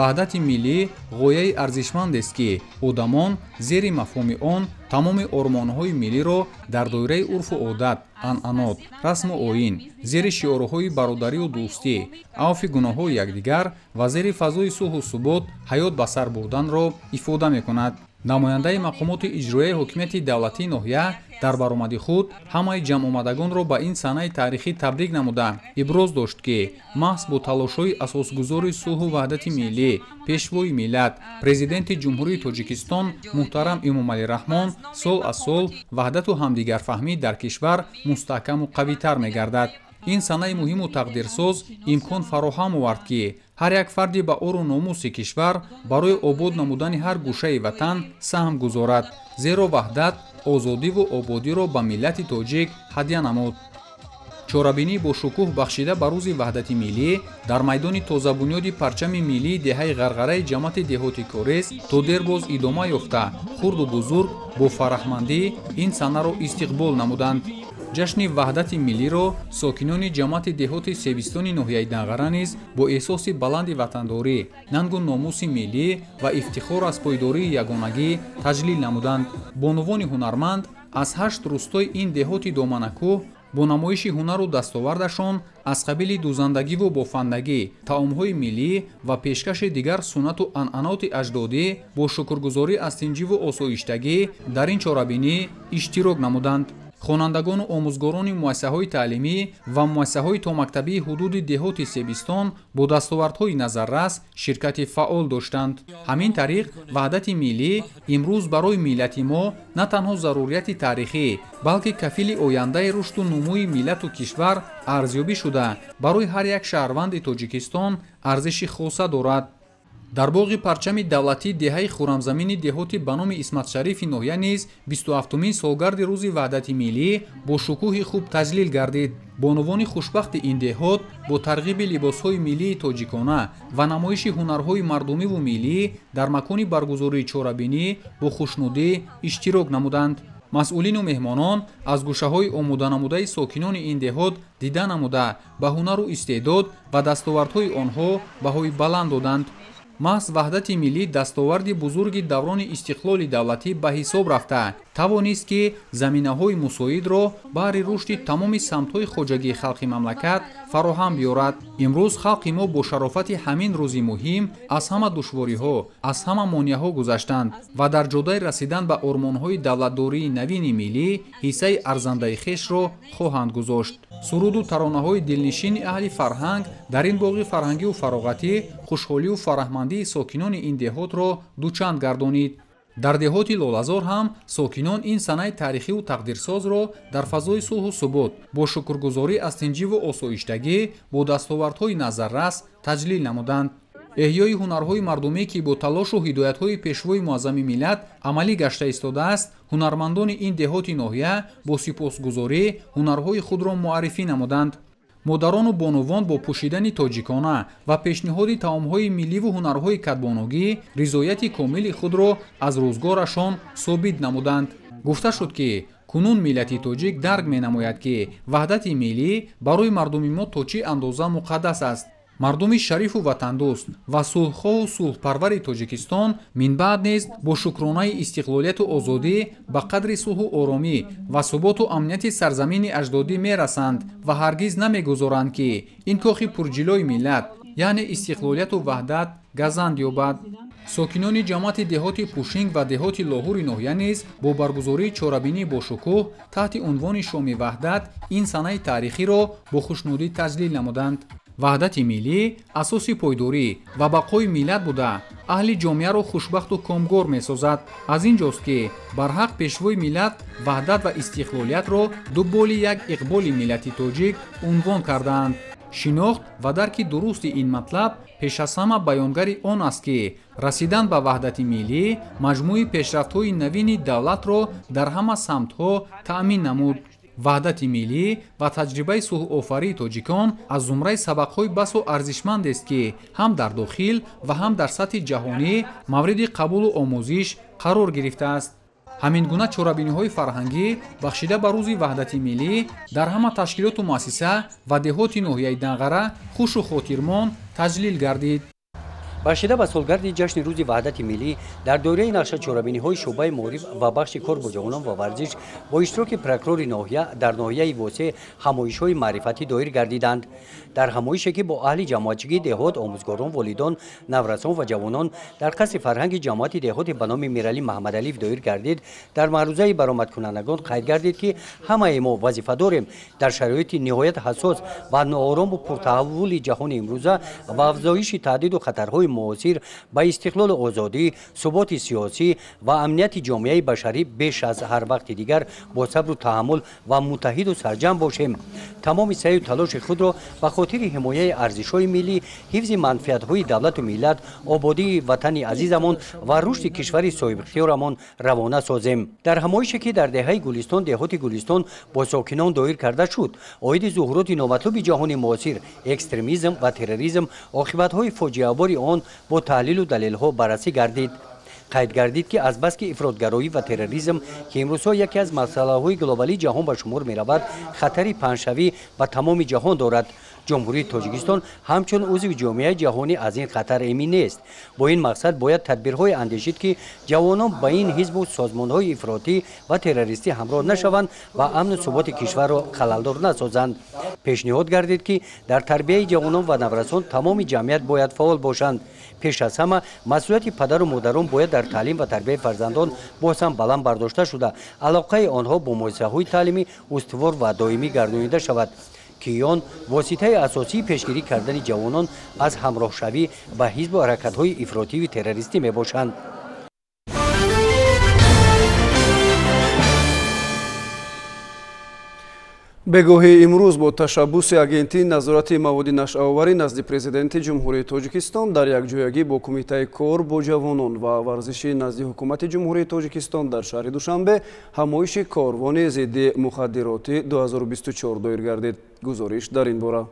Ваҳдати миллӣ ғояи арзишмандест, ки одамон зери мафҳуми он тамоми ормонҳои миллиро дар доираи урфу одат, анъанот, расму оин, зери шиорҳои бародарию дӯстӣ, авфи гуноҳҳои якдигар ва зери фазои сулҳу субот ҳаёт ба сар бурданро ифода мекунад. Намояндаи мақомоти иҷроияи ҳокимияти давлатии ноҳия дар баромади худ ҳамаи ҷамъомадагонро ба ин санаи таърихӣ табрик намуда иброз дошт, ки маҳз бо талошҳои асосгузори сулҳу ваҳдати миллӣ, пешвои миллат, президенти Ҷумҳурии Тоҷикистон муҳтарам Эмомалӣ Раҳмон сол аз сол ваҳдату ҳамдигарфаҳмӣ дар кишвар мустаҳкаму қавитар мегардад. Ин санаи муҳиму тақдирсоз имкон фароҳам овард, ки ҳар як фарди ба ору номуси кишвар барои обод намудани ҳар гӯшаи ватан саҳм гузорад, зеро ваҳдат озодиву ободиро ба миллати тоҷик ҳадя намуд. Чорабинӣ бо шукӯҳ бахшида ба рӯзи ваҳдати миллӣ дар майдони тозабунёди парчами миллии деҳаи Ғарғараи ҷамоати деҳоти Корез то дербоз идома ёфта, хурду бузург бо фараҳмандӣ ин санаро истиқбол намуданд. Ҷашни ваҳдати миллиро сокинони ҷамоати деҳоти Себистони ноҳияи Данғара низ бо эҳсоси баланди ватандорӣ, нангу номуси миллӣ ва ифтихор аз пойдории ягонагӣ таҷлил намуданд. Бонувони ҳунарманд аз 8 рӯстои ин деҳоти доманакӯҳ бо намоиши ҳунару дастовардашон аз қабили дӯзандагиву бофандагӣ, таомҳои миллӣ ва пешкаши дигар суннату анъаноти аҷдодӣ бо шукргузорӣ аз тинҷиву осоиштагӣ дар ин чорабинӣ иштирок намуданд. Хонандагону омӯзгорони муассисаҳои таълимӣ ва муассисаҳои томактабии ҳудуди деҳоти Себистон бо дастовардҳои назаррас ширкати фаъол доштанд. Ҳамин тариқ ваҳдати миллӣ имрӯз барои миллати мо на танҳо зарурияти таърихӣ, балки кафили ояндаи рушду нумӯи миллату кишвар арзёбӣ шуда, барои ҳар як шаҳрванди Тоҷикистон арзиши хоса дорад. Дар боғи парчами давлатии деҳаи Хуррамзамини деҳоти ба номи Исматшарифи ноҳия низ 27-умин солгарди рӯзи ваҳдати миллӣ бо шукӯҳи хуб таҷлил гардид. Бонувони хушбахти ин деҳот бо тарғиби либосҳои миллии тоҷикона ва намоиши ҳунарҳои мардумиву миллӣ дар макони баргузории чорабинӣ бо хушнудӣ иштирок намуданд. Масъулину меҳмонон аз гӯшаҳои омоданамудаи сокинони ин деҳот дида намуда, ба ҳунару истеъдод ва дастовардҳои онҳо баҳои баланд доданд. Маҳз ваҳдати миллӣ дастоварди бузурги даврони истиқлоли давлатӣ ба ҳисоб рафта, тавонист, ки заминаҳои мусоидро баҳри рушди тамоми самтҳои хоҷагии халқи мамлакат фароҳам биёрад. Имрӯз халқи мо бо шарофати ҳамин рӯзи муҳим аз ҳама душвориҳо, аз ҳама монеаҳо гузаштанд ва дар ҷодаи расидан ба ормонҳои давлатдории навини миллӣ ҳиссаи арзандаи хешро хоҳанд гузошт. Суруду таронаҳои дилнишини аҳли фарҳанг дар ин боғи фарҳангиву фароғатӣ хушҳолию фараҳмандии сокинони ин деҳотро дучанд гардонид. Дар деҳоти Лолазор ҳам сокинон ин санаи таърихиву тақдирсозро дар фазои сулҳу субот бо шукргузорӣ аз тинҷиву осоиштагӣ бо дастовардҳои назаррас таҷлил намуданд. Эҳёи ҳунарҳои мардумӣ, ки бо талошу ҳидоятҳои пешвои муаззами миллат амалӣ гашта истодааст, ҳунармандони ин деҳоти ноҳия бо сипосгузорӣ ҳунарҳои худро муаррифӣ намуданд. Модарону бонувон бо пӯшидани тоҷикона ва пешниҳоди таомҳои милливу ҳунарҳои кадбоногӣ ризояти комили худро аз рӯзгорашон собит намуданд. Гуфта шуд, ки кунун миллати тоҷик дарк менамояд, ки ваҳдати миллӣ барои мардуми мо то чӣ андоза муқаддас аст. Мардуми шарифу ватандӯст ва сулҳхоҳу сулҳпарвари Тоҷикистон минбаъд низ бо шукронаи истиқлолияту озодӣ ба қадри сулҳу оромӣ ва суботу амнияти сарзамини аҷдодӣ мерасанд ва ҳаргиз намегузоранд, ки ин кохи пурҷилои миллат, яъне истиқлолияту ваҳдат, газанд ёбад. Сокинони ҷамоати деҳоти Пушинг ва деҳоти Лоҳури ноҳия низ бо баргузории чорабинӣ бошукӯҳ таҳти унвони Шоми ваҳдат ин санаи таърихиро бо хушнудӣ таҷлил намуданд. Ваҳдати миллӣ асоси пойдорӣ ва бақои миллат буда, аҳли ҷомеаро хушбахту комгор месозад. Аз ин ҷост, ки барҳақ пешвои миллат ваҳдат ва истиқлолиятро ду боли як иқболи миллати тоҷик унвон кардаанд. Шинохт ва дарки дурусти ин матлаб пеш аз ҳама баёнгари он аст, ки расидан ба ваҳдати миллӣ маҷмӯи пешрафтҳои навини давлатро дар ҳама самтҳо таъмин намуд. Ваҳдати миллӣ ва таҷрибаи сулҳофарии тоҷикон аз зумраи сабақҳои басу арзишмандест, ки ҳам дар дохил ва ҳам дар сатҳи ҷаҳонӣ мавриди қабулу омӯзиш қарор гирифтааст. Ҳамин гуна чорабиниҳои фарҳангӣ бахшида ба рӯзи ваҳдати миллӣ дар ҳама ташкилоту муассиса ва деҳоти ноҳияи Данғара хушу хотирмон таҷлил гардид. Бахшида ба солгарди ҷашни рӯзи ваҳдати миллӣ дар доираи нақша чорабиниҳои шӯъбаи маориф ва бахши кор бо ҷавонон ва варзиш бо иштироки прокурори ноҳия дар ноҳияи Восеъ ҳамоишҳои маърифатӣ доир гардиданд. Дар ҳамоише, ки бо аҳли ҷамоатчигии деҳот, омӯзгорон, волидон, наврасон ва ҷавонон дар қасри фарҳанги ҷамоати деҳоти ба номи Миралӣ Маҳмадалиев доир гардид, дар маърузаи баромадкунандагон қайд гардид, ки ҳамаи мо вазифа дорем дар шароити ниҳоят ҳассос ва ноорому пуртаҳаввули ҷаҳони имрӯза ва афзоиши таҳдиду хатарҳои муосир ба истиқлолу озодӣ, суботи сиёсӣ ва амнияти ҷомеаи башарӣ беш аз ҳар вақти дигар бо сабру таҳаммул ва муттаҳиду сарҷамъ бошем. Тамоми саъю талоши худро ба хотири ҳимояи арзишҳои миллӣ, ҳифзи манфиатҳои давлату миллат, ободии ватани азизамон ва рушди кишвари соҳибихтиёрамон равона созем. Дар ҳамоише, ки дар деҳаи Гулистон, деҳоти Гулистон бо сокинон доир карда шуд, оиди зуҳуроти номатлуби ҷаҳони муосир, экстремизм ва терроризм, оқибатҳои фоҷиабори он бо таҳлилу далелҳо баррасӣ гардид. Қайд гардид, ки азбаски ифротгароӣ ва терроризм, ки имрӯзҳо яке аз масъалаҳои глобалии ҷаҳон ба шумор меравад, хатари паҳншавӣ ба тамоми ҷаҳон дорад. Ҷумҳурии Тоҷикистон ҳамчун узви ҷомеаи ҷаҳонӣ аз ин хатар эмин нест. Бо ин мақсад бояд тадбирҳое андешид, ки ҷавонон ба ин ҳизбу созмонҳои ифротӣ ва террористӣ ҳамроҳ нашаванд ва амну суботи кишварро халалдор насозанд. Пешниҳод гардид, ки дар тарбияи ҷавонон ва наврасон тамоми ҷамъият бояд фаъол бошанд. Пеш аз ҳама масъулияти падару модарон бояд дар таълим ва тарбияи фарзандон боз ҳам баланд бардошта шуда, алоқаи онҳо бо муассисаҳои таълимӣ устувор ва доимӣ гардонида шавад, ки он воситаи асосии пешгирӣ кардани ҷавонон аз ҳамроҳшавӣ ба ҳизбу ҳаракатҳои ифротиву террористӣ мебошанд. Бегоҳи имрӯз бо ташаббуси Агентии назорати маводи нашъаоварӣ назди Президенти Ҷумҳурии Тоҷикистон дар якҷоягӣ бо Кумитаи кор бо ҷавонон ва варзиши назди Ҳукумати Ҷумҳурии Тоҷикистон дар шаҳри Душанбе ҳамоиши корвони зидди мухаддиротӣ 2024 доир гардид. Гузориш дар ин бора.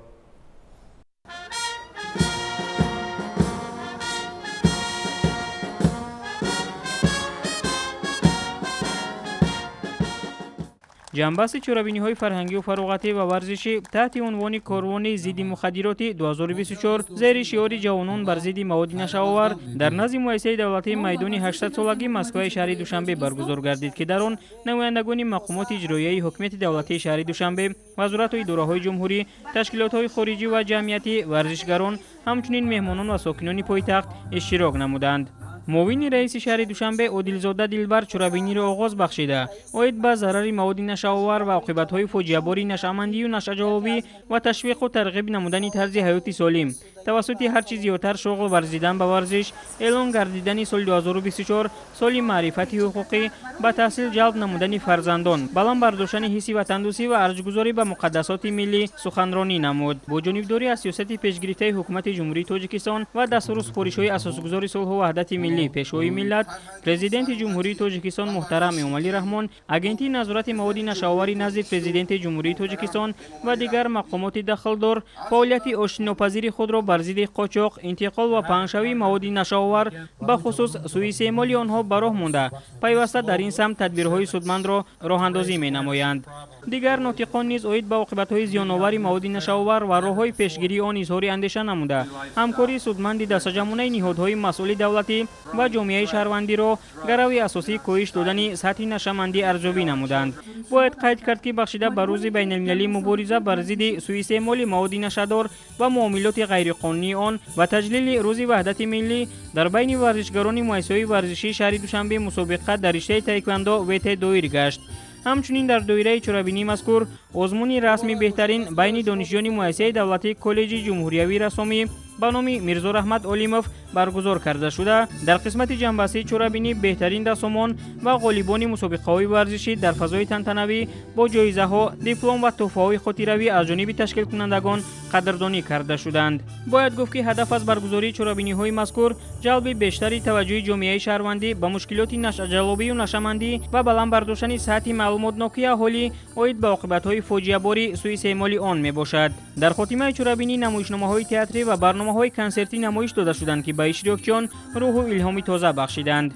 Ҷанбасти чорабиниҳои фарҳангию фароғатӣ ва варзишӣ таҳти унвони корвони зидди мухаддироти 2024 зери шиори ҷавонон бар зидди маводи нашъаовар дар назди муассисаи давлатии майдони 800-солагии Москваи шаҳри Душанбе баргузор гардид, ки дар он намояндагони мақомоти иҷроияи ҳукумати давлатии шаҳри Душанбе, вазорату идораҳои ҷумҳурӣ, ташкилотҳои хориҷӣ ва ҷамъиятӣ, варзишгарон, ҳамчунин меҳмонон ва сокинони пойтахт иштирок намуданд. Муовини раиси шаҳри Душанбе Одилзода Дилбар чорабиниро оғоз бахшида, оид ба зарари маводи нашъаовар ва оқибатҳои фоҷиабори нашъамандию нашъаҷалобӣ ва ташвиқу тарғиб намудани тарзи ҳаёти солим, тавассути ҳарчи зиёдтар шуғл варзидан ба варзиш, эълон гардидани соли 2024 соли маърифати ҳуқуқӣ, ба таҳсил ҷалб намудани фарзандон, баланд бардоштани ҳисси ватандӯстӣ ва арҷгузорӣ ба муқаддасоти миллӣ суханронӣ намуд. Бо ҷонибдорӣ аз сиёсати пешгирифтаи ҳукумати Ҷумҳурии Тоҷикистон ва дастуру супоришҳои асосгузори сулҳу ваҳдати миллӣ, Пешвои миллат, Президенти Ҷумҳурии Тоҷикистон муҳтарам Эмомалӣ Раҳмон, Агентии назорати маводи нашаоварӣ назди Президенти Ҷумҳурии Тоҷикистон ва дигар мақомоти дахлдор фаъолияти оштинопазири худро бар зидди қочоқ, интиқол ва паҳншавии маводи нашаовар, бахусус суистеъмоли онҳо ба роҳ монда, пайваста дар ин самт тадбирҳои судмандро роҳандозӣ менамоянд. Дигар нотиқон низ оид ба оқибатҳои зиёновари маводи нашаовар ва роҳҳои пешгирии он изҳори андеша намуда, ҳамкории судманди дастаҷамъонаи ниҳодҳои масъули давлатӣ ва ҷомеаи шаҳрвандиро гарави асосии коҳиш додани сатҳи нашамандӣ арзёбӣ намуданд. Бояд қайд кард, ки бахшида ба рӯзи байналмилалии мубориза бар зидди суистеъмоли маводи нашадор ва муомилоти ғайриқонунии он ва таҷлили рӯзи ваҳдати миллӣ дар байни варзишгарони муассисаҳои варзишии шаҳри Душанбе мусобиқа дар риштаи таеквондо ВТ доир гашт. Ҳамчунин дар доираи чорабинии мазкур озмуни расми беҳтарин байни донишҷӯёни муассисаи давлатии коллеҷи ҷумҳуриявии рассомӣ ба номи Мирзо Раҳмат Олимов баргузор карда шуда, дар қисмати ҷанбастии чорабинӣ беҳтарин рассомон ва ғолибони мусобиқаҳои варзишӣ дар фазои тантанавӣ бо ҷоизаҳо, диплом ва тӯҳфаҳои хотиравӣ аз ҷониби ташкилкунандагон қадрдонӣ карда шуданд. Бояд гуфт, ки ҳадаф аз баргузории чорабиниҳои мазкур ҷалби бештари таваҷҷӯҳи ҷомеаи шаҳрвандӣ ба мушкилоти нашъаҷалобию нашамандӣ ва баланд бардоштани сатҳи маълумотнокии аҳолӣ оид ба оқибатҳои фоҷиабори суистеъмоли он мебошад. Дар хотимаи чорабинӣ намоишномаҳои театрӣ ва барномаҳои консертӣ намоиш дода шуданд, ки ба иштирокчиён рӯҳу илҳоми тоза бахшиданд.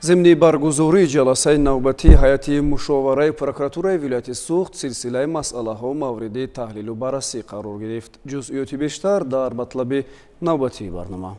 Зимни баргузории ҷаласаи навбатии ҳайати мушовараи прокуратураи вилояти Суғд силсилаи масъалаҳо мавриди таҳлилу баррасӣ қарор гирифт. Ҷузъиёти бештар дар матлаби навбатии барнома.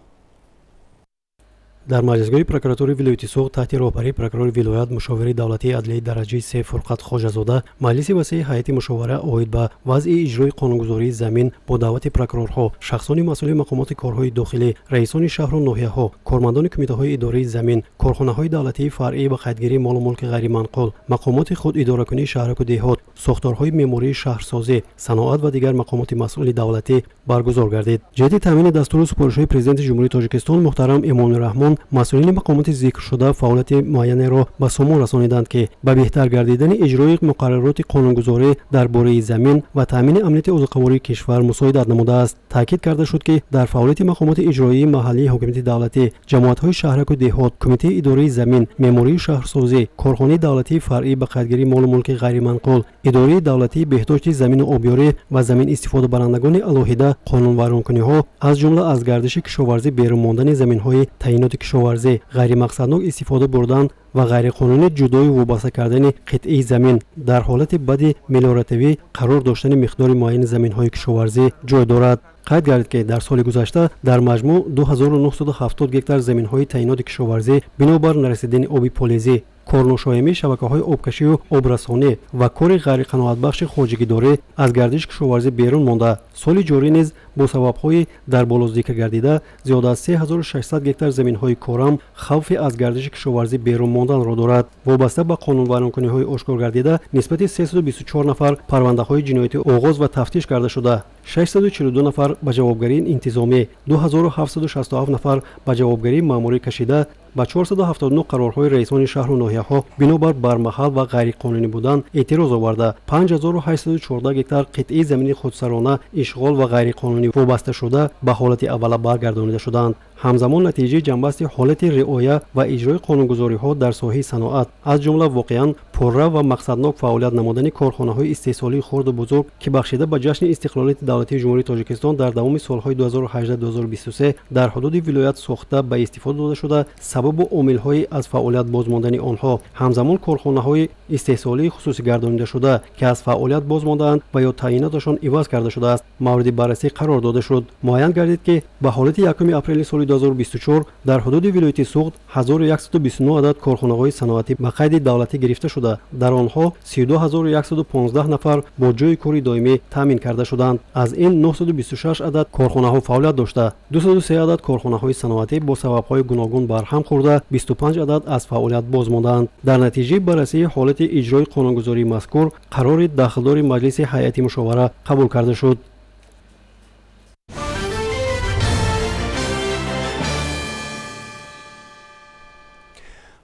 Дар маҷлисгоҳи прокуратураи вилояти Суғд таҳти роҳбарии прокурори вилоят мушовири давлатии адлияи дараҷаи се Фурқат Хоҷазода маҷлиси васеи ҳайати мушовара оид ба вазъи иҷрои қонунгузории замин бо даъвати прокурорҳо, шахсони масъули мақомоти корҳои дохилӣ, раисони шаҳру ноҳияҳо, кормандони кумитаҳои идораи замин, корхонаҳои давлатии фаръӣ ба қайдгирии молу мулки ғайриманқул, мақомоти худидоракунии шаҳраку деҳот, сохторҳои меъмории шаҳрсозӣ, саноат ва дигар мақомоти масъули давлатӣ баргузор гардид. Ҷиҳати таъмини дастуру супоришҳои Президенти Ҷумҳурии Тоҷикистон муҳтарам Эмомалӣ Раҳмон масъулини мақомоти зикршуда фаъолияти муайянеро ба сомон расониданд, ки ба беҳтар гардидани иҷрои муқаррароти қонунгузорӣ дар бораи замин ва таъмини амнияти озуқавории кишвар мусоидат намудааст. Таъкид карда шуд, ки дар фаъолияти мақомоти иҷроии маҳаллии ҳокимияти давлатӣ, ҷамоатҳои шаҳраку деҳот, кумитаи идораи замин, меъмории шаҳрсозӣ, корхонаи давлатии фаръӣ ба қайдгирии молу мулки ғайриманқул, идораи давлатии беҳдошти замину обёрӣ ва замин истифодабарандагони алоҳида қонунвайронкуниҳо, аз ҷумла аз гардиши кишоварзӣ берун мондани заминҳои таъиноти кишоварзӣ, ғайримақсаднок истифода бурдан ва ғайриқонунӣ ҷудою вобаста кардани қитъаи замин дар ҳолати бади мелиоративӣ қарор доштани миқдори муайяни заминҳои кишоварзӣ ҷой дорад. Қайд гардид, ки дар соли гузашта дар маҷмӯъ 2970 гектар заминҳои таъиноти кишоварзӣ бинобар нарасидани оби полезӣ, корношоямии шабакаҳои обкашию обрасонӣ ва кори ғайриқаноатбахши хоҷагидорӣ аз гардиши кишоварзӣ берун монда, соли ҷорӣ низ бо сабабҳои дар боло зикр гардида зиёда аз 3600 гектар заминҳои корам хавфи аз гардиши кишоварзӣ берун монданро дорад. Вобаста ба қонунвайронкуниҳои ошкор гардида нисбати 324 нафар парвандаҳои ҷиноятӣ оғоз ва тафтиш карда шуда, 642 нафар ба ҷавобгарии интизомӣ, 2767 нафар ба ҷавобгарии маъмурӣ кашида, ба 479 қарорҳои раисони шаҳру ноҳияҳо бинобар бармаҳал ва ғайриқонунӣ будан эътироз оварда, 5814 гектар қитъаи замини худсарона ишғол ва ғайриқонунӣ вобаста шуда ба ҳолати аввала баргардонида шуданд. Ҳамзамон натиҷаи ҷанбасти ҳолати риоя ва иҷрои қонунгузориҳо дар соҳаи саноат, аз ҷумла воқеан пурра ва мақсаднок фаъолият намудани корхонаҳои истеҳсолии хурду бузург, ки бахшида ба ҷашни истиқлолияти давлатии Ҷумҳурии Тоҷикистон дар давоми солҳои 2018-2023 дар ҳудуди вилоят сохта ба истифода дода шуда, сабабу омилҳои аз фаъолият бозмондани онҳо, ҳамзамон корхонаҳои истеҳсолии хусусигардонидашуда, ки аз фаъолият бозмондаанд ва ё таъйиноташон иваз карда шудааст, мавриди баррасӣ қарор дода шуд. Муайян гардид, ки ба ҳолати 1 апрели соли 2024 дар ҳудуди вилояти Суғд 1129 адад корхонаҳои саноатӣ ба қайди давлатӣ гирифта шуда, дар онҳо 32115 нафар бо ҷойи кори доимӣ таъмин карда шуданд. Аз ин 926 адад корхонаҳо фаъолият дошта, 203 адад корхонаҳои саноатӣ бо сабабҳои гуногун барҳам хӯрда, 25 адад аз фаъолият боз мондаанд. Дар натиҷаи баррасии ҳолати иҷрои қонунгузории мазкур қарори дахлдори Маҷлиси ҳайати мушовара қабул карда шуд.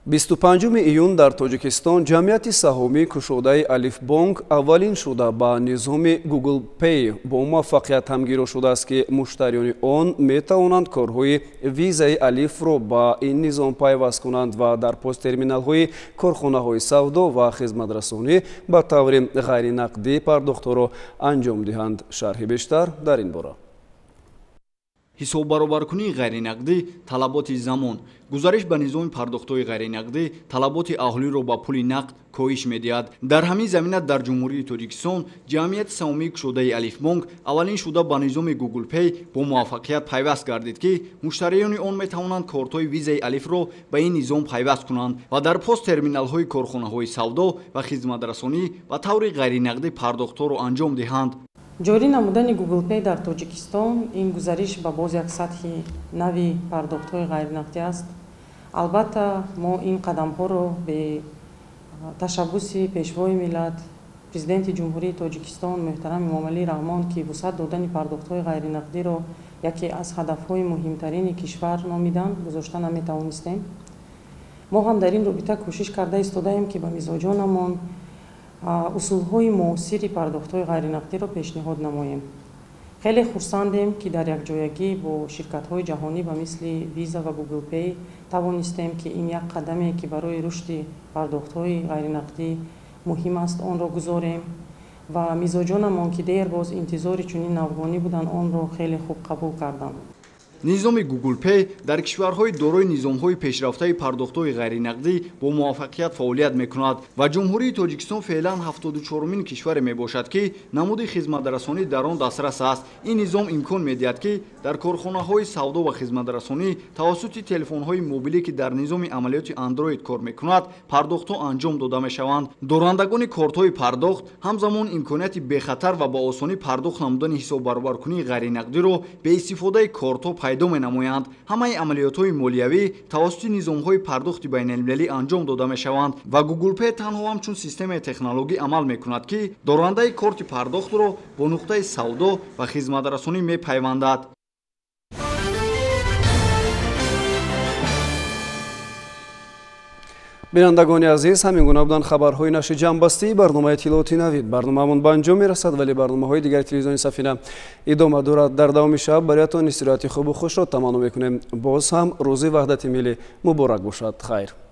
25 июн дар Тоҷикистон ҷамъияти саҳомии кушодаи Алифбонк аввалин шуда ба низоми Google Pay бо муваффақият ҳамгиро шудааст, ки муштариёни он метавонанд корҳои визаи Алифро ба ин низом пайваст кунанд ва дар посттерминалҳои корхонаҳои савдо ва хизматрасонӣ ба таври ғайринақдӣ пардохтҳоро анҷом диҳанд. Шарҳи бештар дар ин бора. Ҳисоббаробаркунии ғайринақдӣ талаботи замон. Гузариш ба низоми пардохтҳои ғайринақдӣ талаботи аҳолиро ба пули нақд коҳиш медиҳад. Дар ҳамин замина дар Ҷумҳурии Тоҷикистон ҷамъияти саҳомии кушодаи Алифбонк аввалин шуда ба низоми Google Pay бо муваффақият пайваст гардид, ки муштариёни он метавонанд кортҳои визаи Алифро ба ин низом пайваст кунанд ва дар посттерминалҳои корхонаҳои савдо ва хизматрасонӣ ба таври ғайринақдӣ пардохтҳоро анҷом диҳанд. Ҷорӣ намудани Google Pay дар Тоҷикистон ин гузариш ба боз як сатҳи нави пардохтҳои ғайринақдӣ аст. Албатта, мо ин қадамҳоро бе ташаббуси Пешвои миллат, Президенти Ҷумҳурии Тоҷикистон муҳтарам Эмомалӣ Раҳмон, ки вусъат додани пардохтҳои ғайринақдиро яке аз ҳадафҳои муҳимтарини кишвар номиданд, гузошта наметавонистем. Мо ҳам дар ин робита кӯшиш карда истодаем, ки ба мизоҷонамон усулҳои муосири пардохтҳои ғайринақдиро пешниҳод намоем. Хеле хурсандем, ки дар якҷоягӣ бо ширкатҳои ҷаҳонӣ ба мисли Visa ва Google Pay тавонистем, ки ин як қадаме, ки барои рушди пардохтҳои ғайринақдӣ муҳим аст, онро гузорем ва мизоҷонамон, ки дер боз интизори чунин навгонӣ буданд, онро хеле хуб қабул карданд. Низоми Google Pay дар кишварҳои дорои низомҳои пешрафтаи пардохтҳои ғайринақдӣ бо муваффақият фаъолият мекунад ва Ҷумҳурии Тоҷикистон феълан 74-умин кишваре мебошад, ки намуди хизматрасонӣ дар он дастрас аст. Ин низом имкон медиҳад, ки дар корхонаҳои савдо ва хизматрасонӣ тавассути телефонҳои мобилӣ, ки дар низоми амалиёти Android кор мекунад, пардохтҳо анҷом дода мешаванд. Дорандагони кортҳои пардохт ҳамзамон имконияти бехатар ва ба осонӣ пардохт намудани ҳисоббаробаркунии ғайринақдиро бе истифодаи кортҳо пайдо менамоянд. Ҳамаи амалиётҳои молиявӣ тавассути низомҳои пардохти байналмилалӣ анҷом дода мешаванд ва Google Pay танҳо ҳамчун системаи технологӣ амал мекунад, ки дорандаи корти пардохтро бо нуқтаи савдо ва хизматрасонӣ мепайвандад. Бинандагони азиз, ҳамин гуна буданд хабарҳои нашри ҷамъбастии барномаи иттилооти Навид. Барномаамон ба анҷом мерасад, вале барномаҳои дигари телевизиони Сафина идома дорад. Дар давоми шаб бароятон истироҳати хубу хушро таманно мекунем. Боз ҳам рӯзи ваҳдати миллӣ муборак бошад. Хайр.